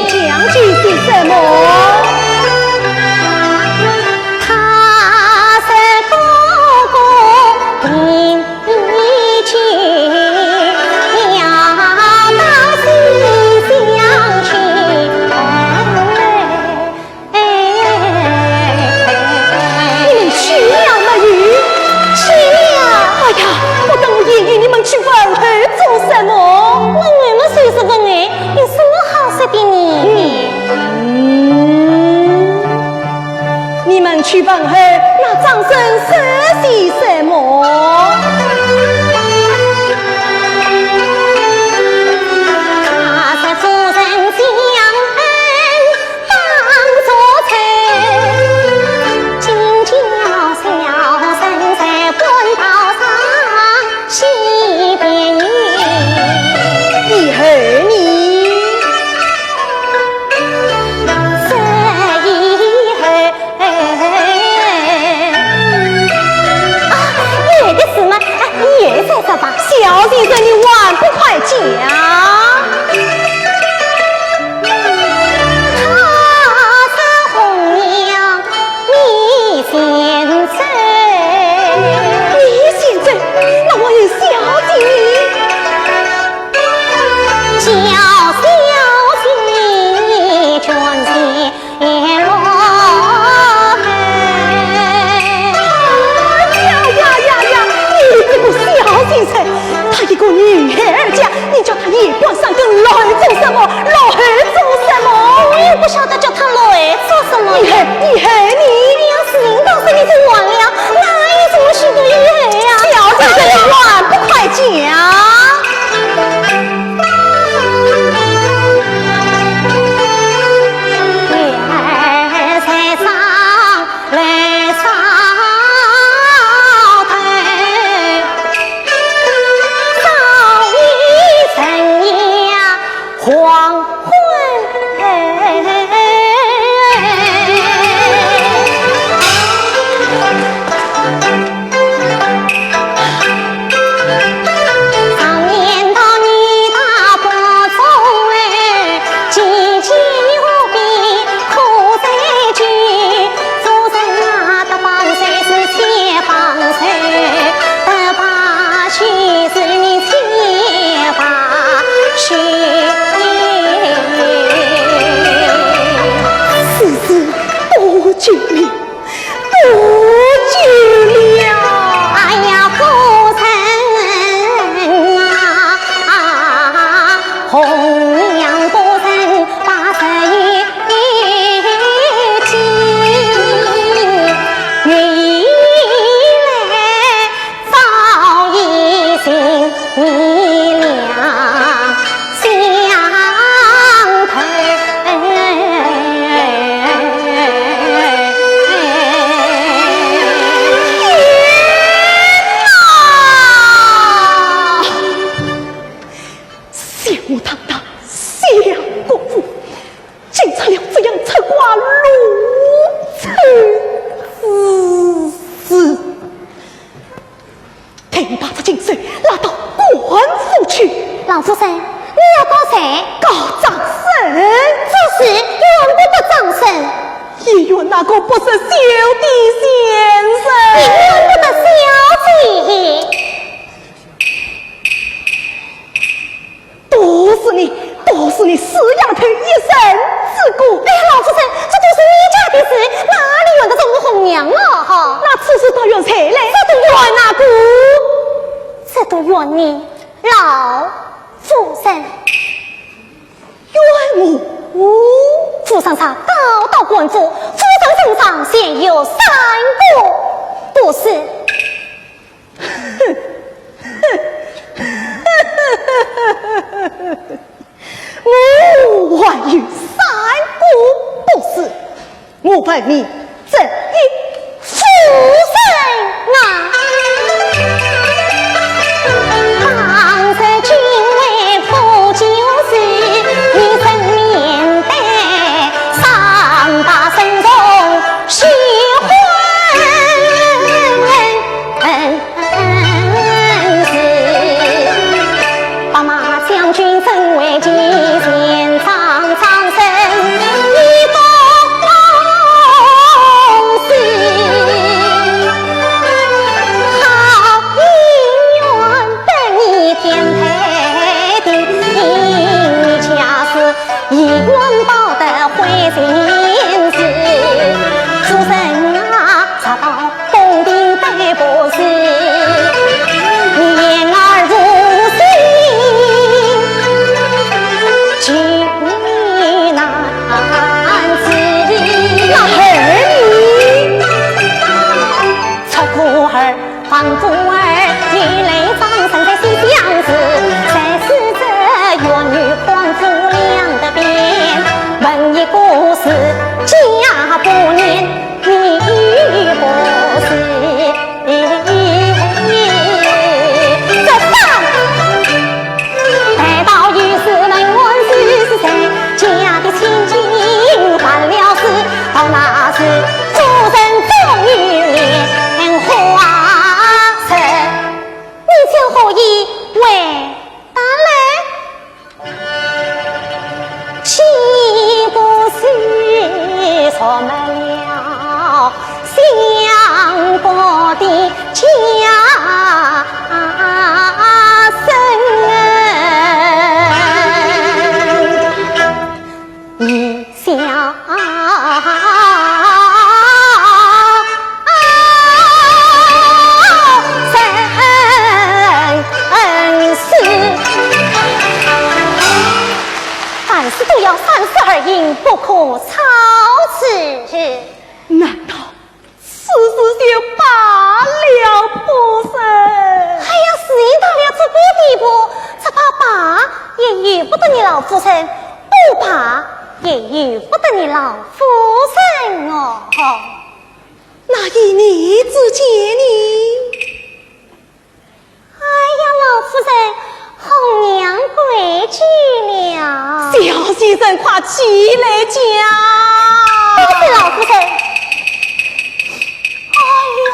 讲究些什么？她是哥哥定亲，要到西厢去。 哎，你们去了没有？去了。哎呀，不等我言语，你们去问候做什么？问候嘛就是问候，有什么好说的呢？嗯，你们去问候，那张生说些什么？他说夫人将恩 当作真，今朝小生在半道上西别你。以后呢？这以后，啊，以后的事嘛，哎，以后再说吧。小姐，你还不快讲？ 他是红娘，你先走。你先走，那我与小姐呢？叫小姐全前落后。哎呀呀呀呀！你这个小贱人，她一个女孩儿家， 你叫她夜半三更落后做什么？落后做什么？我也不晓得叫她落后做什么。以后，以后呢？哎呀，事情到此你就完了，哪有什么许多以后呀？小姐，你还不快讲？我堂堂相国府，竟出了这样出瓜露丑之事。待我把这禽兽拉到官府去。老夫人，你要告谁？告张生。这事怨不得张生。也怨那个不识羞的贱人。也怨不得小姐。 都是你，都是你死丫头一身之过。哎呀，老夫人，这都是你家的事，哪里怨得着我红娘啊？哈，那此事倒怨谁嘞？这都怨哪个？这都怨你，老夫人。怨我？夫人她告到官府，夫人身上现有三个不是。 我还有三个不是，我问你，这一夫人啊。当时君为夫就是你生面对，三把身中喜欢。 是白马将军镇为前，将张生一个死。好姻缘得你天配的，你家是一元报得回心事。主人啊，查到 公平对不是，你言而无信，情难自。那儿你？出府而方夫儿，你来张生在西厢子，才是这冤与官夫两得辩，问一个是假不言。 你不是这般，待到有事问我是谁，家的千金办了事，到那时夫人终于莲花色。你将何意回答来？ 岂不是辱没了相国的家声？你想 生死，凡事都要三思而行，不可操持。难道此事就罢了不成？哎呀，事已到了这个地步，只怕罢也由不得你老夫人，不罢也由不得你老夫人哦。 那依你之见呢？哎呀，老夫人，红娘跪见了。小贱人，快起来讲。不是，老夫人。哎呀，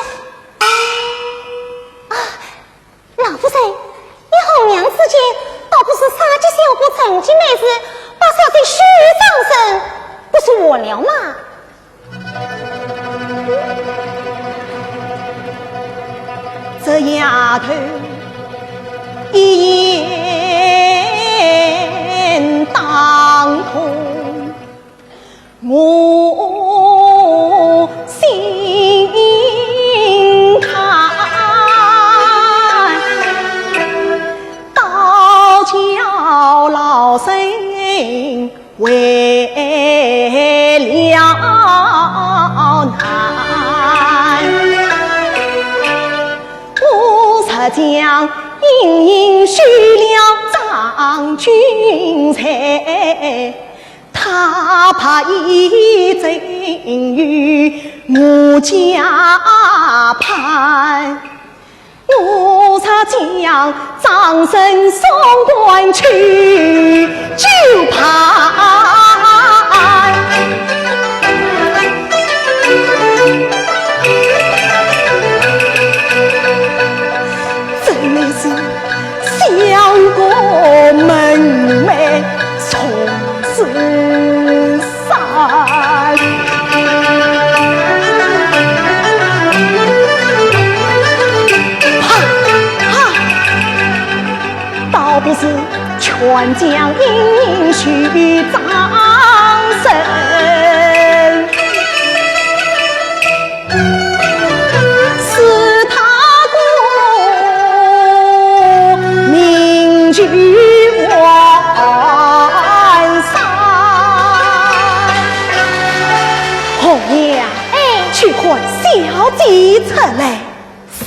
啊， 老夫人，你红娘之见，倒不是杀鸡效饴成鸡美事，把小姐许张生，不是完了吗？这丫头一言当空， 我心叹，倒叫老身为了难。我实将莺莺许了张君才， 他怕已赠与我家伴，我若将张生送官去，就怕真的是小个门楣重生。 倒不如全将英名许张生，使他功名就完善。红娘，哎，去唤小姐出来。 是。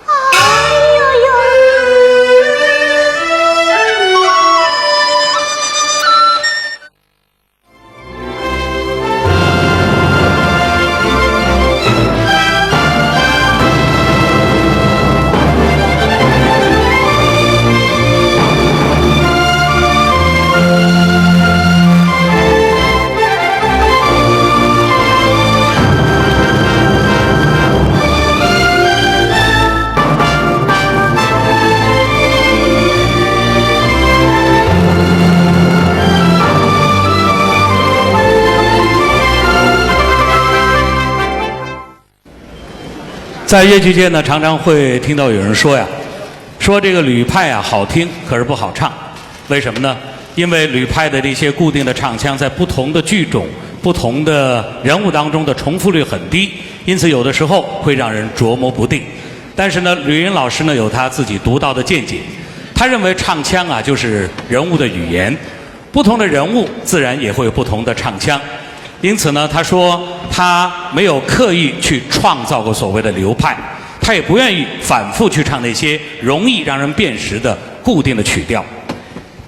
哎呦呦！ 在越剧界呢，常常会听到有人说呀，说这个吕派啊好听，可是不好唱。为什么呢？因为吕派的这些固定的唱腔在不同的剧种、不同的人物当中的重复率很低，因此有的时候会让人琢磨不定。但是呢，吕云老师呢有他自己独到的见解，他认为唱腔啊就是人物的语言， 不同的人物自然也会有不同的唱腔。因此呢，他说他没有刻意去创造过所谓的流派，他也不愿意反复去唱那些容易让人辨识的固定的曲调。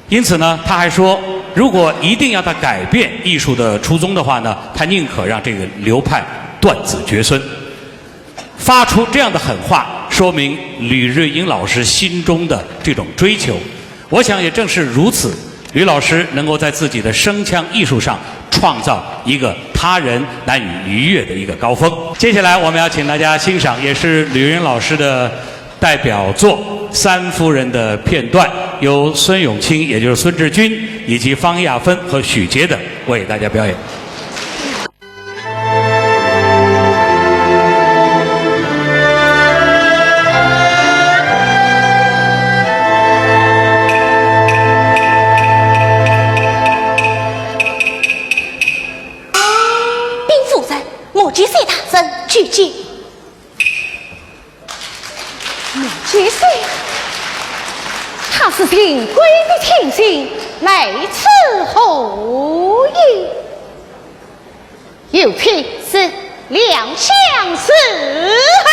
因此呢，他还说，如果一定要他改变艺术的初衷的话呢，他宁可让这个流派断子绝孙。 发出这样的狠话，说明吕瑞英老师心中的这种追求。我想也正是如此，吕老师能够在自己的声腔艺术上创造一个他人难以逾越的一个高峰。接下来我们要请大家欣赏，也是吕瑞英老师的代表作《三夫人》的片段，由孙永清，也就是孙志军，以及方亚芬和许杰等为大家表演。 禀夫人，莫吉岁大人求见。 莫吉岁，他是秦国的亲信，来此何意？有请。是。两相侍候。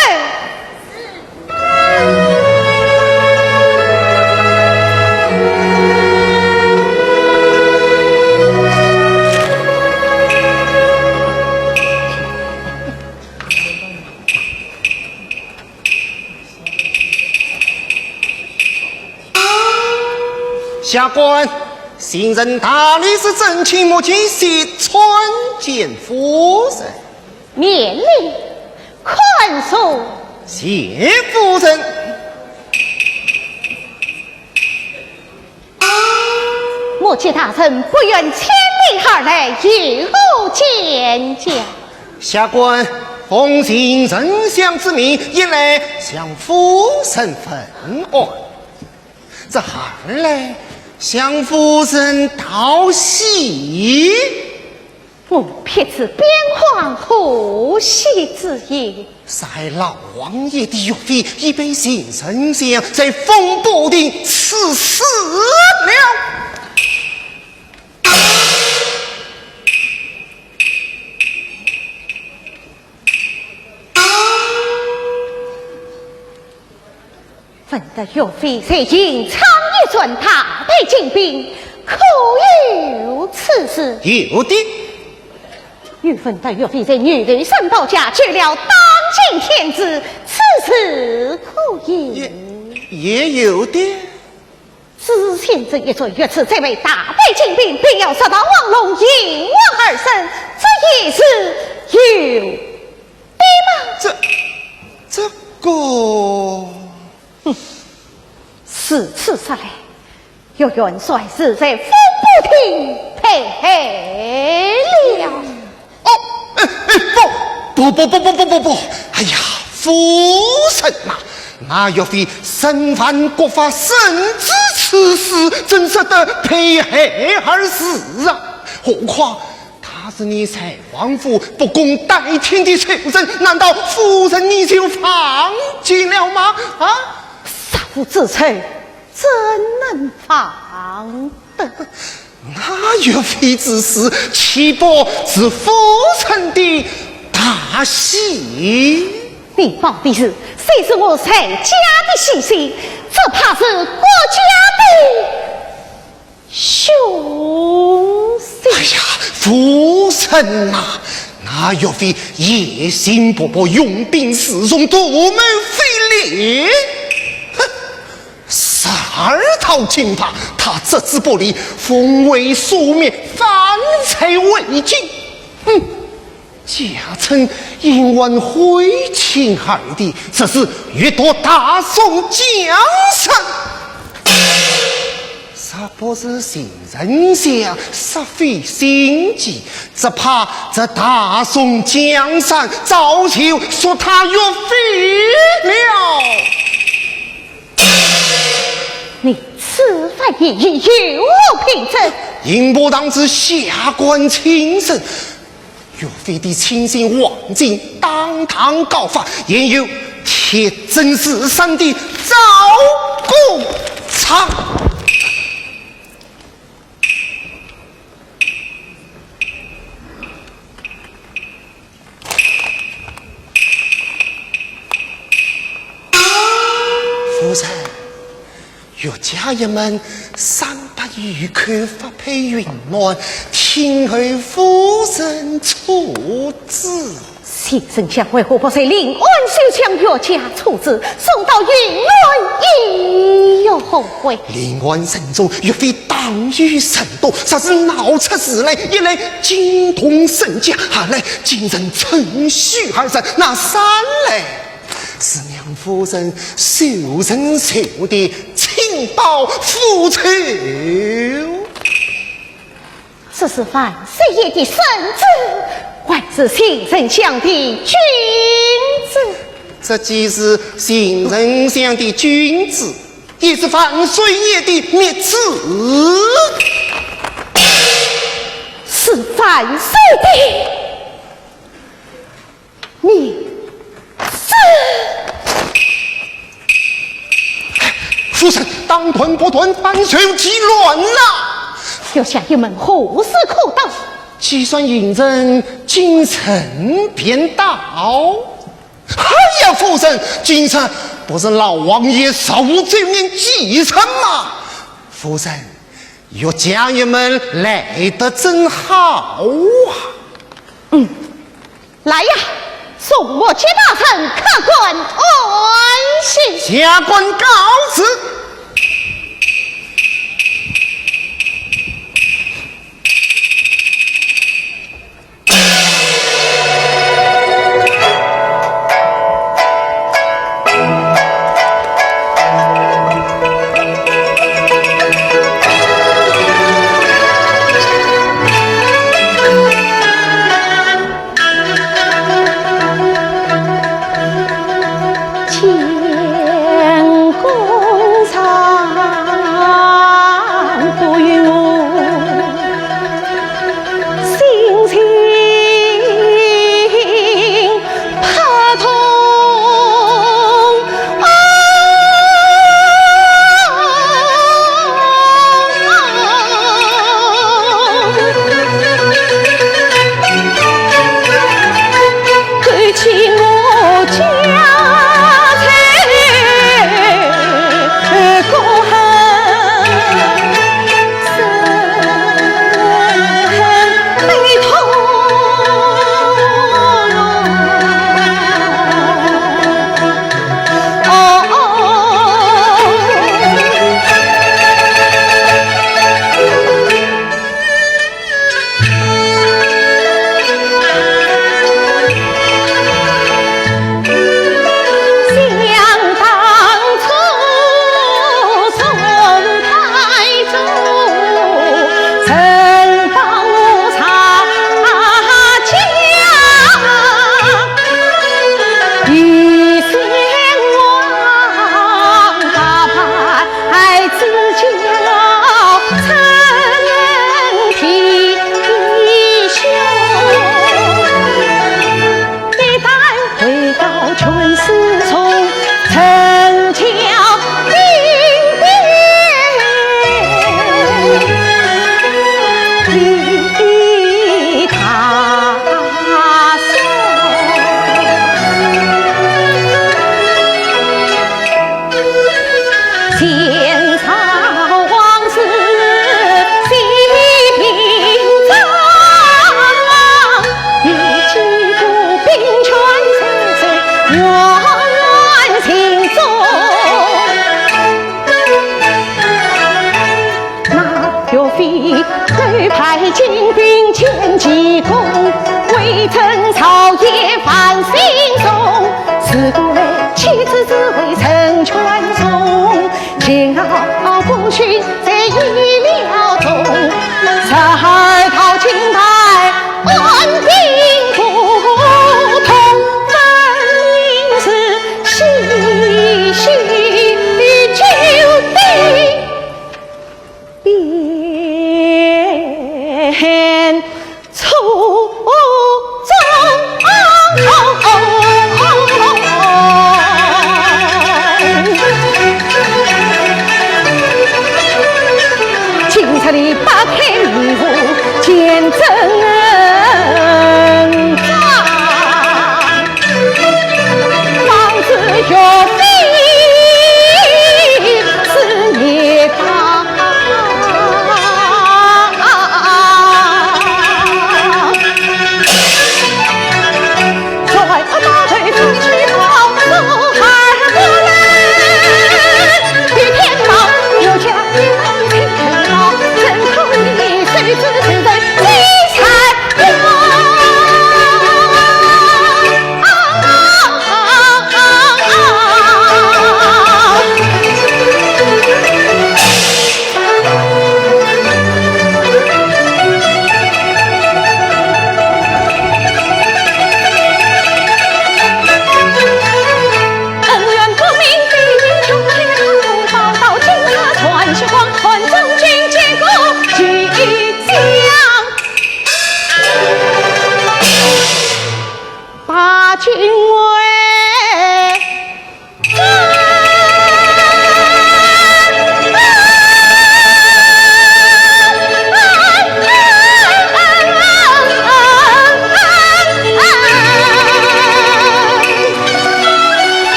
下官，新任大理寺正卿莫吉岁参见夫人。免礼，看坐。谢夫人。 莫吉大人不远千里而来，有何见教？下官奉秦丞相之命，前来向夫人问安。这孩儿来，向夫人道喜。 我匹之边框，何喜之有？杀害老王爷的岳飞，已被秦丞相在风波亭赐死了。 闻得岳飞在颍昌一战大败金兵，可有此事？有的。有闻得岳飞在牛头山保驾，救了当今天子，此事可也？也，也有的。只是先生一转御赐，再配大牌金匕，并要杀到黄龙，引王而生，这也是有的吗？这，这个……哼，如此说来， 岳元帅是在风波亭被害了。哦，哎，哎，不，不，不，不，不，不，不，哎呀，夫人呐，那岳飞身犯国法，深知此事，怎说得被害二字啊？何况他是你柴王府不共戴天的仇人，难道夫人你就放弃了吗？啊？杀父之仇， 怎能放得？那岳飞之死，岂不是夫人的大喜？你报的是，虽是我柴家的喜事，只怕是国家的凶事。哎呀，夫人呐，那岳飞野心勃勃，用兵自重，图谋非礼。哼， 十二道金牌，他置之不理，奉为所灭，反賊为君。哼，假称因患徽钦二帝，实是欲夺大宋江山。若不是秦丞相煞费心机，只怕这大宋江山早就属他岳飞了。 你此番言语有何凭证？刑部尚书下官亲审，岳飞的亲信王进当堂告发，现有铁证如山的招供状。 夫人，岳家一门三百余口发配云南，听候夫人处置。先生想为何不随令安守将岳家处置，送到云南，意欲何为？令安城中，岳飞 党羽甚多，若是闹出事来，一来惊动身家，二来竟然趁虚而入，那三来是让夫人受人求的情报复仇。这是万岁爷的圣旨，还是秦丞相的君旨？这既是秦丞相的君旨， 也是万岁爷的密旨。是万岁的密旨。夫人，当断不断，万岁急乱呐！岳家一门何时可到？既然行人进城便到。 哎呀，夫人，今日不是老王爷寿终年继承吗？夫人，岳家一门来得正好啊。嗯，来呀，送岳家大人客官安歇。下官告辞。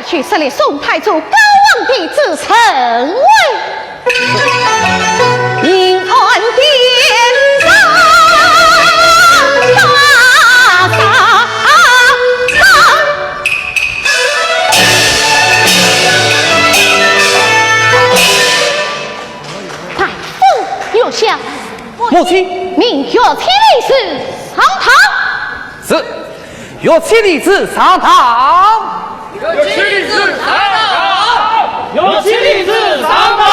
去设立宋太祖高皇帝之神位。平安殿上大上。大夫，有请。母亲。命岳千里子上堂。是。 岳千里子上堂。岳千里子上堂。岳千里子上堂。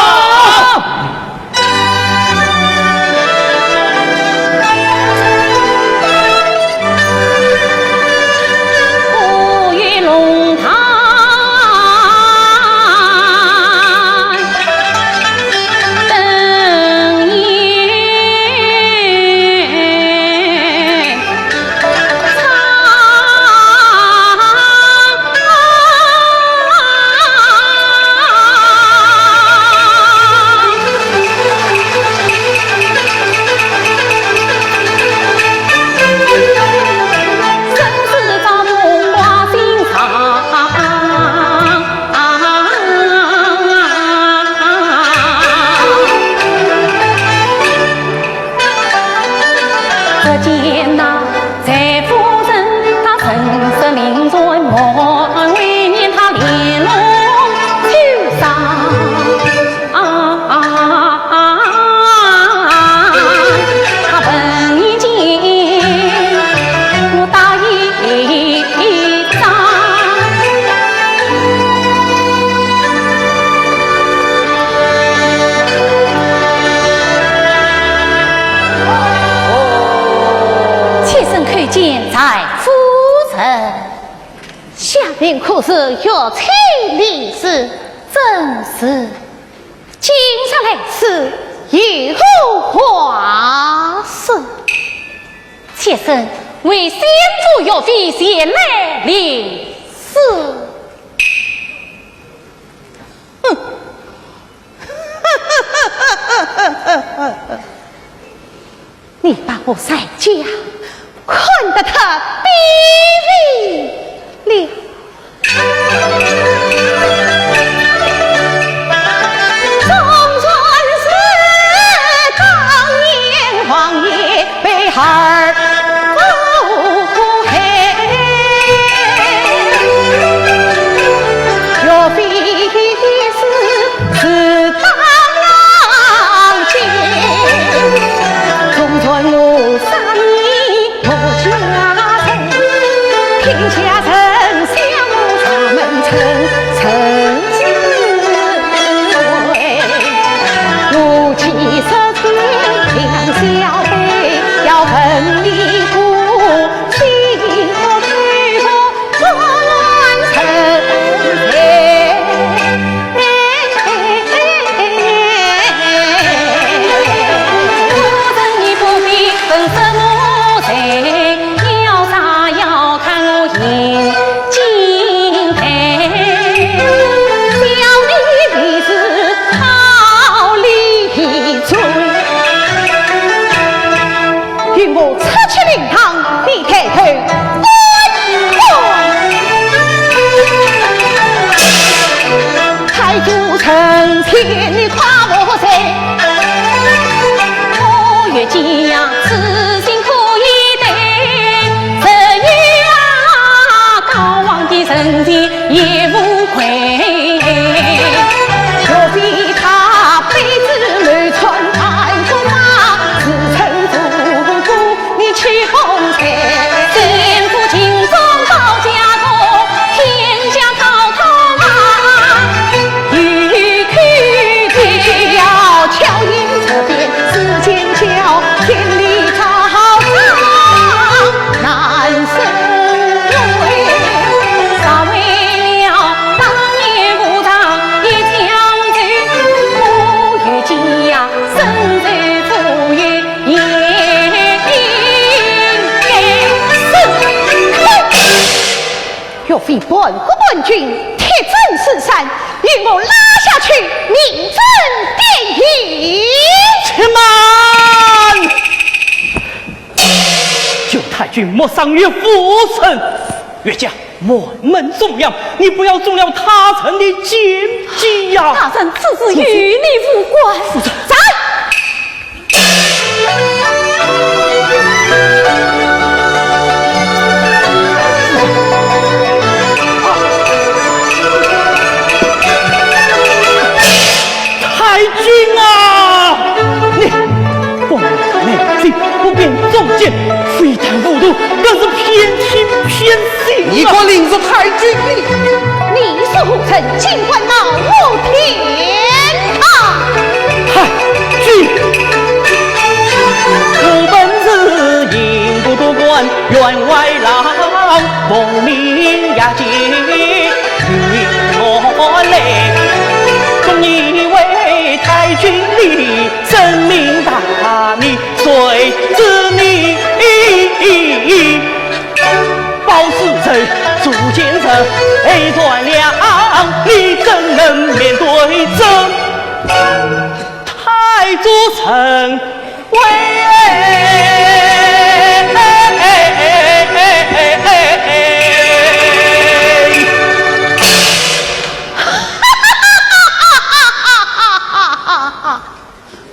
妾身叩见纣夫人。下面可是岳千里子。正是。 今日来此有何话事？妾身为先祖岳飞前来领旨。哼！你把我全家看得太卑微了。 与我出去灵堂，你抬头观看。太祖成亲你夸我谁？我岳家呀，此心可以对，只有啊，高皇帝成亲也无愧。岳飞他辈子流传传说啊，自称祖父 你去封谁？先父秦钟保家国，天下高堂啊，一口气。要巧言策辩世间教，千里草草难成规。少为了当年武当一江水，我与其呀，身在左右 也应该死。岳飞叛国叛军，铁证如山，与我拉下去，明正殿前。且慢！救太君莫伤于无辜。岳家，满门忠良，你不要中了他人的奸计呀！大人，此事与你无关。夫人。在！太君啊，你光有内情，不辨忠奸，非但糊涂，更是偏听偏信啊！你个临时太君，你！你是何人，竟敢冒我天堂？太君！我本是刑部都管员外郎，奉命押解 与我来，终以为太君的，深明大义谁知你？包世仇，捉奸臣，害断粮，你怎能面对这太祖神？ 喂！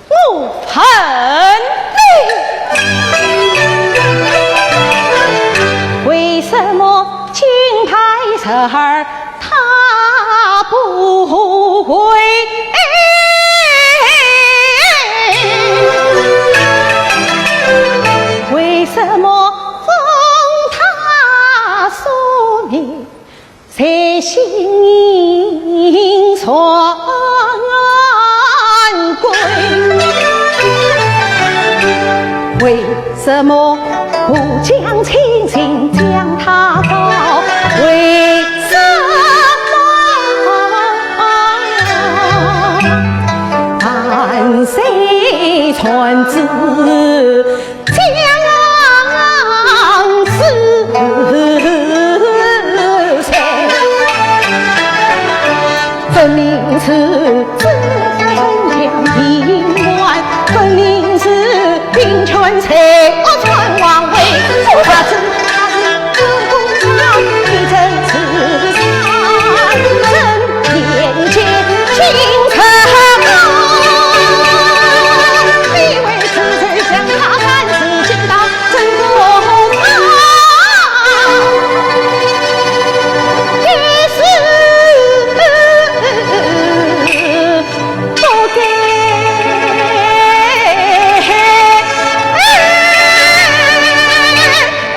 我恨你！为什么金牌人儿 他不回？为什么封他数年在行刑船关？为什么不将情形将他告？为 什么万岁传旨将死罪？分明是自己人将平乱，分明是兵权在握，传王位，不怕这 不该，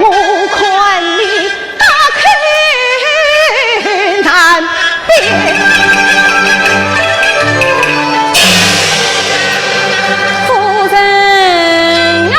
我看你大开难辩。夫人啊！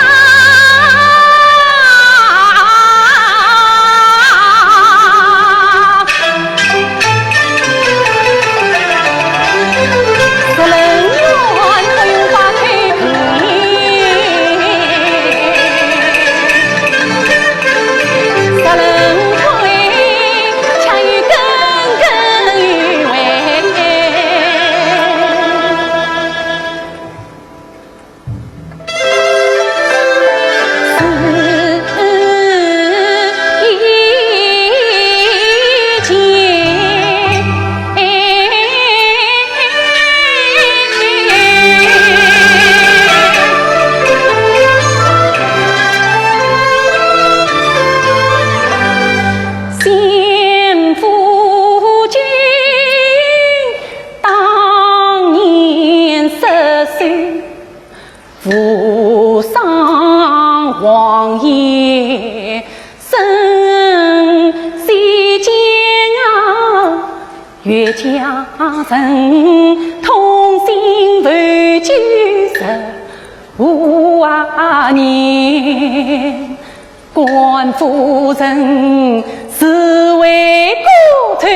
先夫君当年失守 扶上皇爷，身世间啊，岳家人痛心，为救是无啊念。 官夫人是为国仇，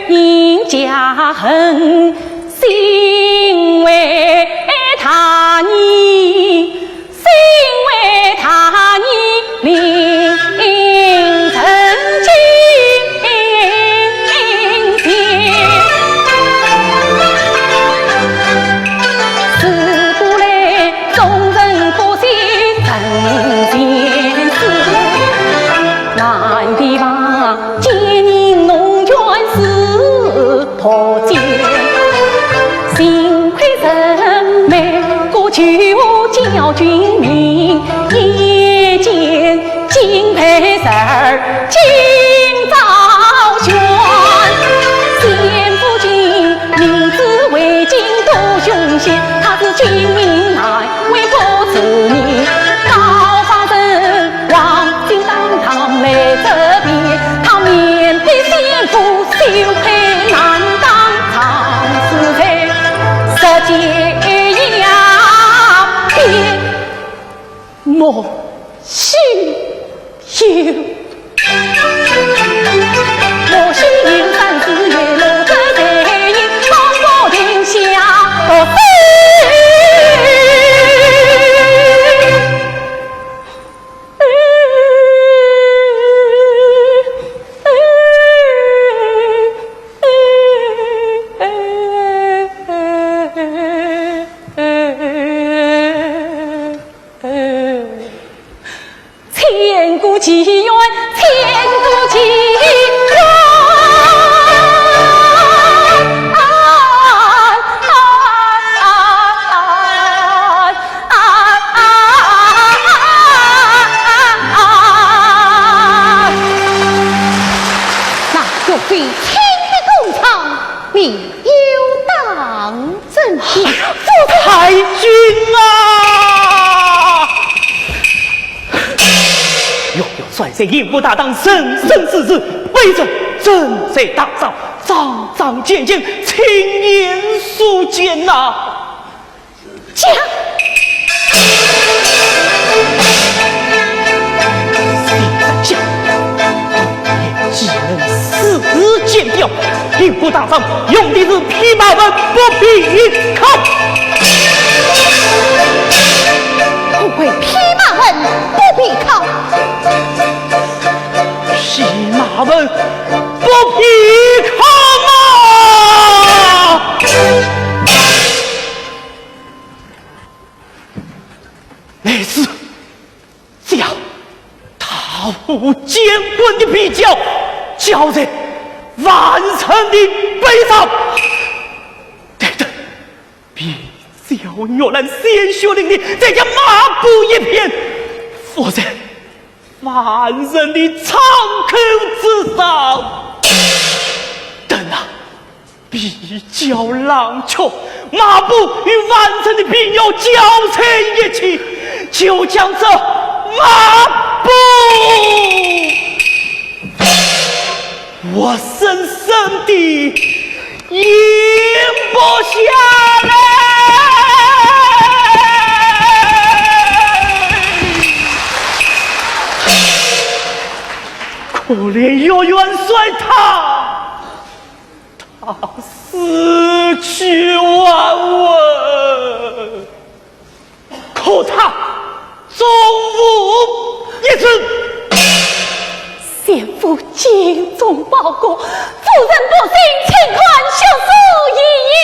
人家恨，心为大义，心为大义，令人尽心。 是故来，众人不信真前世，难提防奸佞你有当真的？哎呀，夫人！太君啊！岳云率领兵部大当人生之事，卑职正在大帐，桩桩件件亲眼所见呐。讲。现在讲， 岂能视奸表？兵部大帐用的是匹马文，不必考。不会匹马文，不必考。匹马文，不必考嘛！乃是 将大吴监军的皮交，交在万人的背上。待等，皮交玉烂，鲜血淋漓，再将马步一片，伏在万人的长口之上。等啊， 皮交冷却，马步与万人的皮肉交在一起，就将这马步活生生地咽不下来。可怜岳元帅他， 他死去无闻，可他终无一日。先父精忠报国，夫人不幸，请看血书遗言。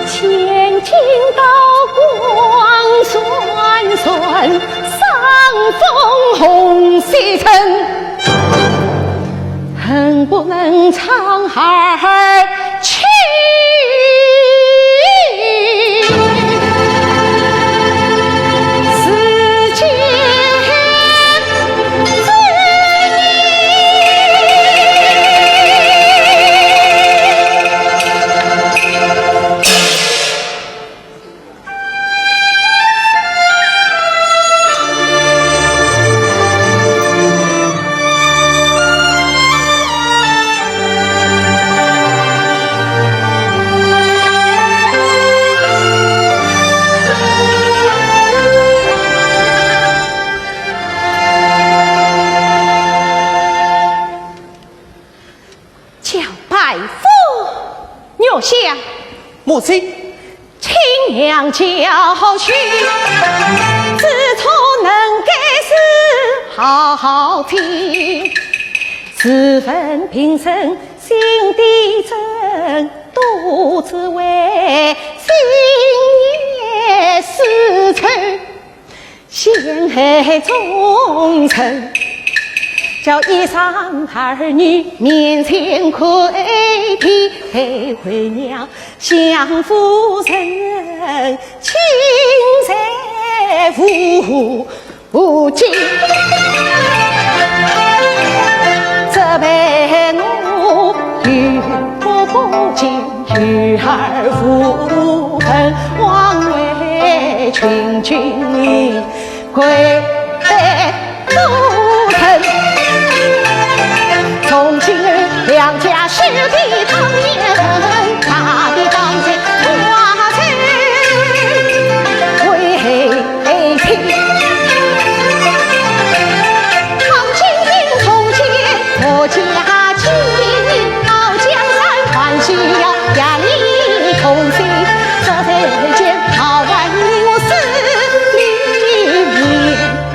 千金刀光闪闪，赏风红雪阵，恨不能唱二七。世间 叫拜夫。玉香。母亲。亲娘教训，自从能改是好的，自问平生心地正，都只为新年丝绸。 陷害忠臣，叫一男二女面前跪地，为娘向夫人请罪无无尽。这辈我与我不敬，与儿无份，枉为君君 贵妃多疼。从今两家兄弟当面问，他的当罪我罪为妻。唐金英从前我家亲，老江山还是要家里同心，这人间好汉你我死里面。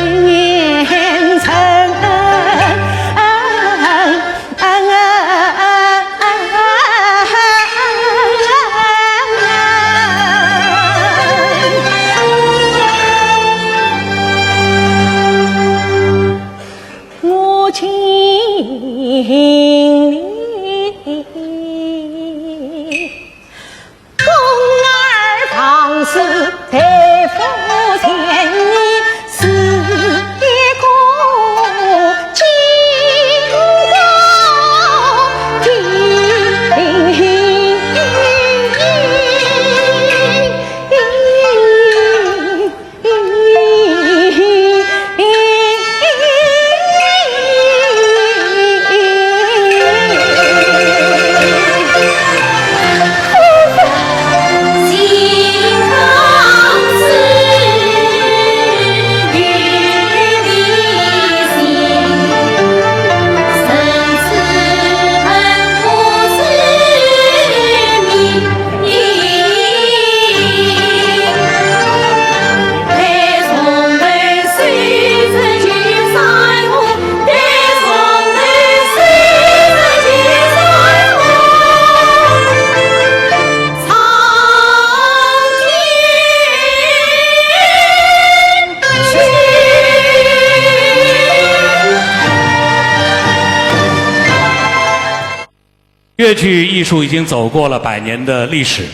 越剧艺术已经走过了百年的历史，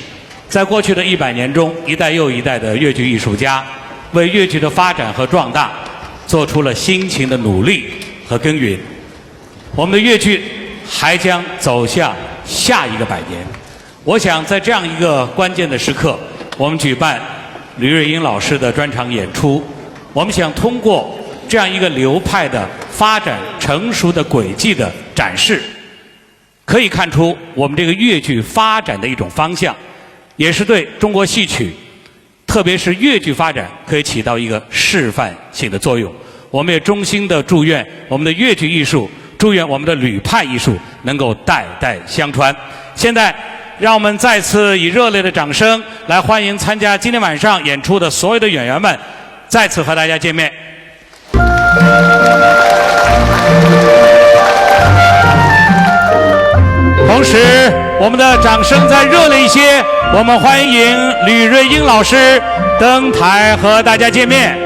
在过去的一百年中，一代又一代的越剧艺术家为越剧的发展和壮大做出了辛勤的努力和耕耘。我们的越剧还将走向下一个百年。我想，在这样一个关键的时刻，我们举办吕瑞英老师的专场演出，我们想通过这样一个流派的发展成熟的轨迹的展示，可以看出我们这个越剧发展的一种方向，也是对中国戏曲，特别是越剧发展可以起到一个示范性的作用。我们也衷心的祝愿我们的越剧艺术，祝愿我们的吕派艺术能够代代相传。现在，让我们再次以热烈的掌声来欢迎参加今天晚上演出的所有的演员们，再次和大家见面。同时，我们的掌声再热烈一些，我们欢迎吕瑞英老师登台和大家见面。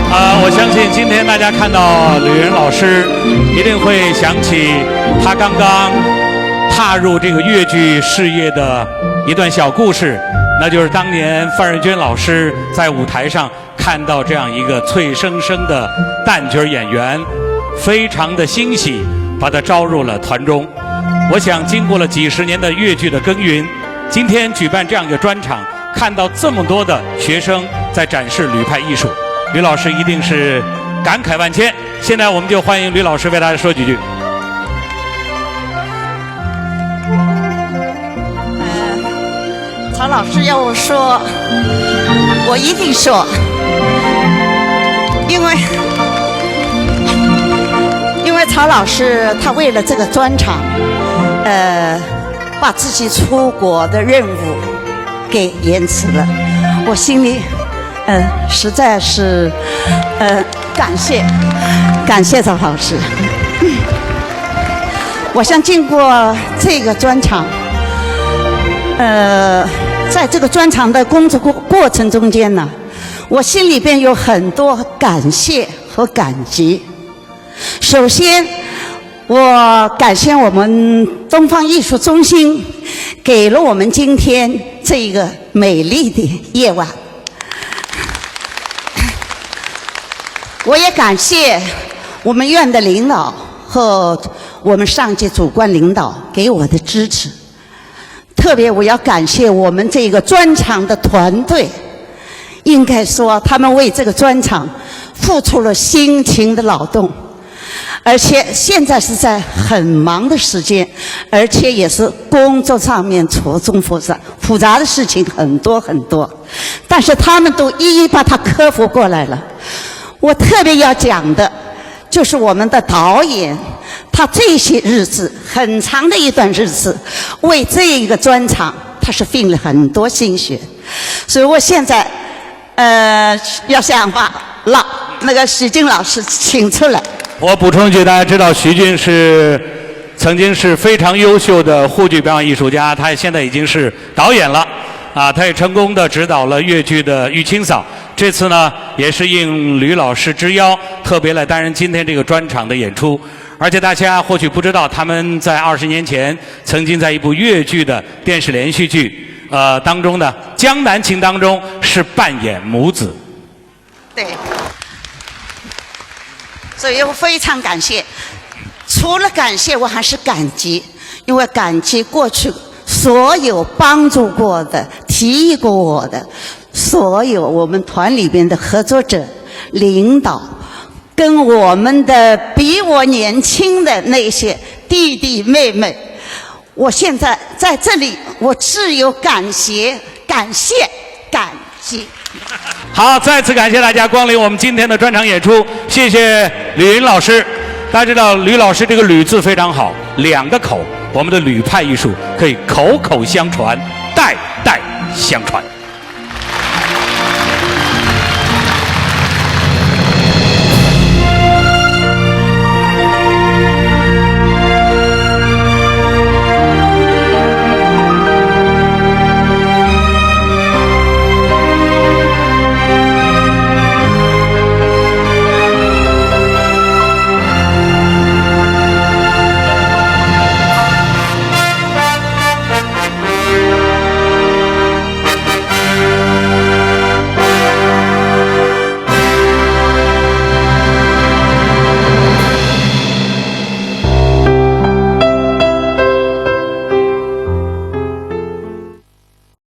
啊，我相信今天大家看到吕云老师，一定会想起他刚刚踏入这个越剧事业的一段小故事，那就是当年范瑞娟老师在舞台上看到这样一个脆生生的旦角演员，非常的欣喜，把他招入了团中。我想，经过了几十年的越剧的耕耘，今天举办这样一个专场，看到这么多的学生在展示吕派艺术，吕老师一定是感慨万千。现在我们就欢迎吕老师为大家说几句。呃，曹老师要我说，我一定说，因为因为曹老师他为了这个专场，呃，把自己出国的任务给延迟了，我心里，呃，实在是，呃，感谢，感谢曹老师。我想经过这个专场，呃，在这个专场的工作过过程中间呢，我心里边有很多感谢和感激。首先，我感谢我们东方艺术中心给了我们今天这个美丽的夜晚。我也感谢我们院的领导和我们上级主管领导给我的支持。特别我要感谢我们这个专场的团队，应该说他们为这个专场付出了辛勤的劳动，而且现在是在很忙的时间，而且也是工作上面错综复杂，复杂的事情很多很多，但是他们都一一把它克服过来了。我特别要讲的，就是我们的导演，他这些日子，很长的一段日子，为这一个专场，他是费了很多心血。所以我现在，呃，要想把老，那个许静老师请出来。我补充一句，大家知道徐静是曾经是非常优秀的沪剧表演艺术家，他现在已经是导演了。啊，他也成功地执导了越剧的《玉卿嫂》。这次呢，也是应吕老师之邀，特别来担任今天这个专场的演出。而且大家或许不知道，他们在二十年前曾经在一部越剧的电视连续剧，呃，当中呢，《江南情》当中是扮演母子。对。所以我非常感谢，除了感谢，我还是感激，因为感激过去所有帮助过的、提议过我的所有我们团里边的合作者、领导，跟我们的比我年轻的那些弟弟妹妹。我现在在这里，我只有感谢、感谢、感激。好，再次感谢大家光临我们今天的专场演出，谢谢吕云老师。大家知道吕老师这个吕字非常好，两个口，我们的吕派艺术可以口口相传，代代相传。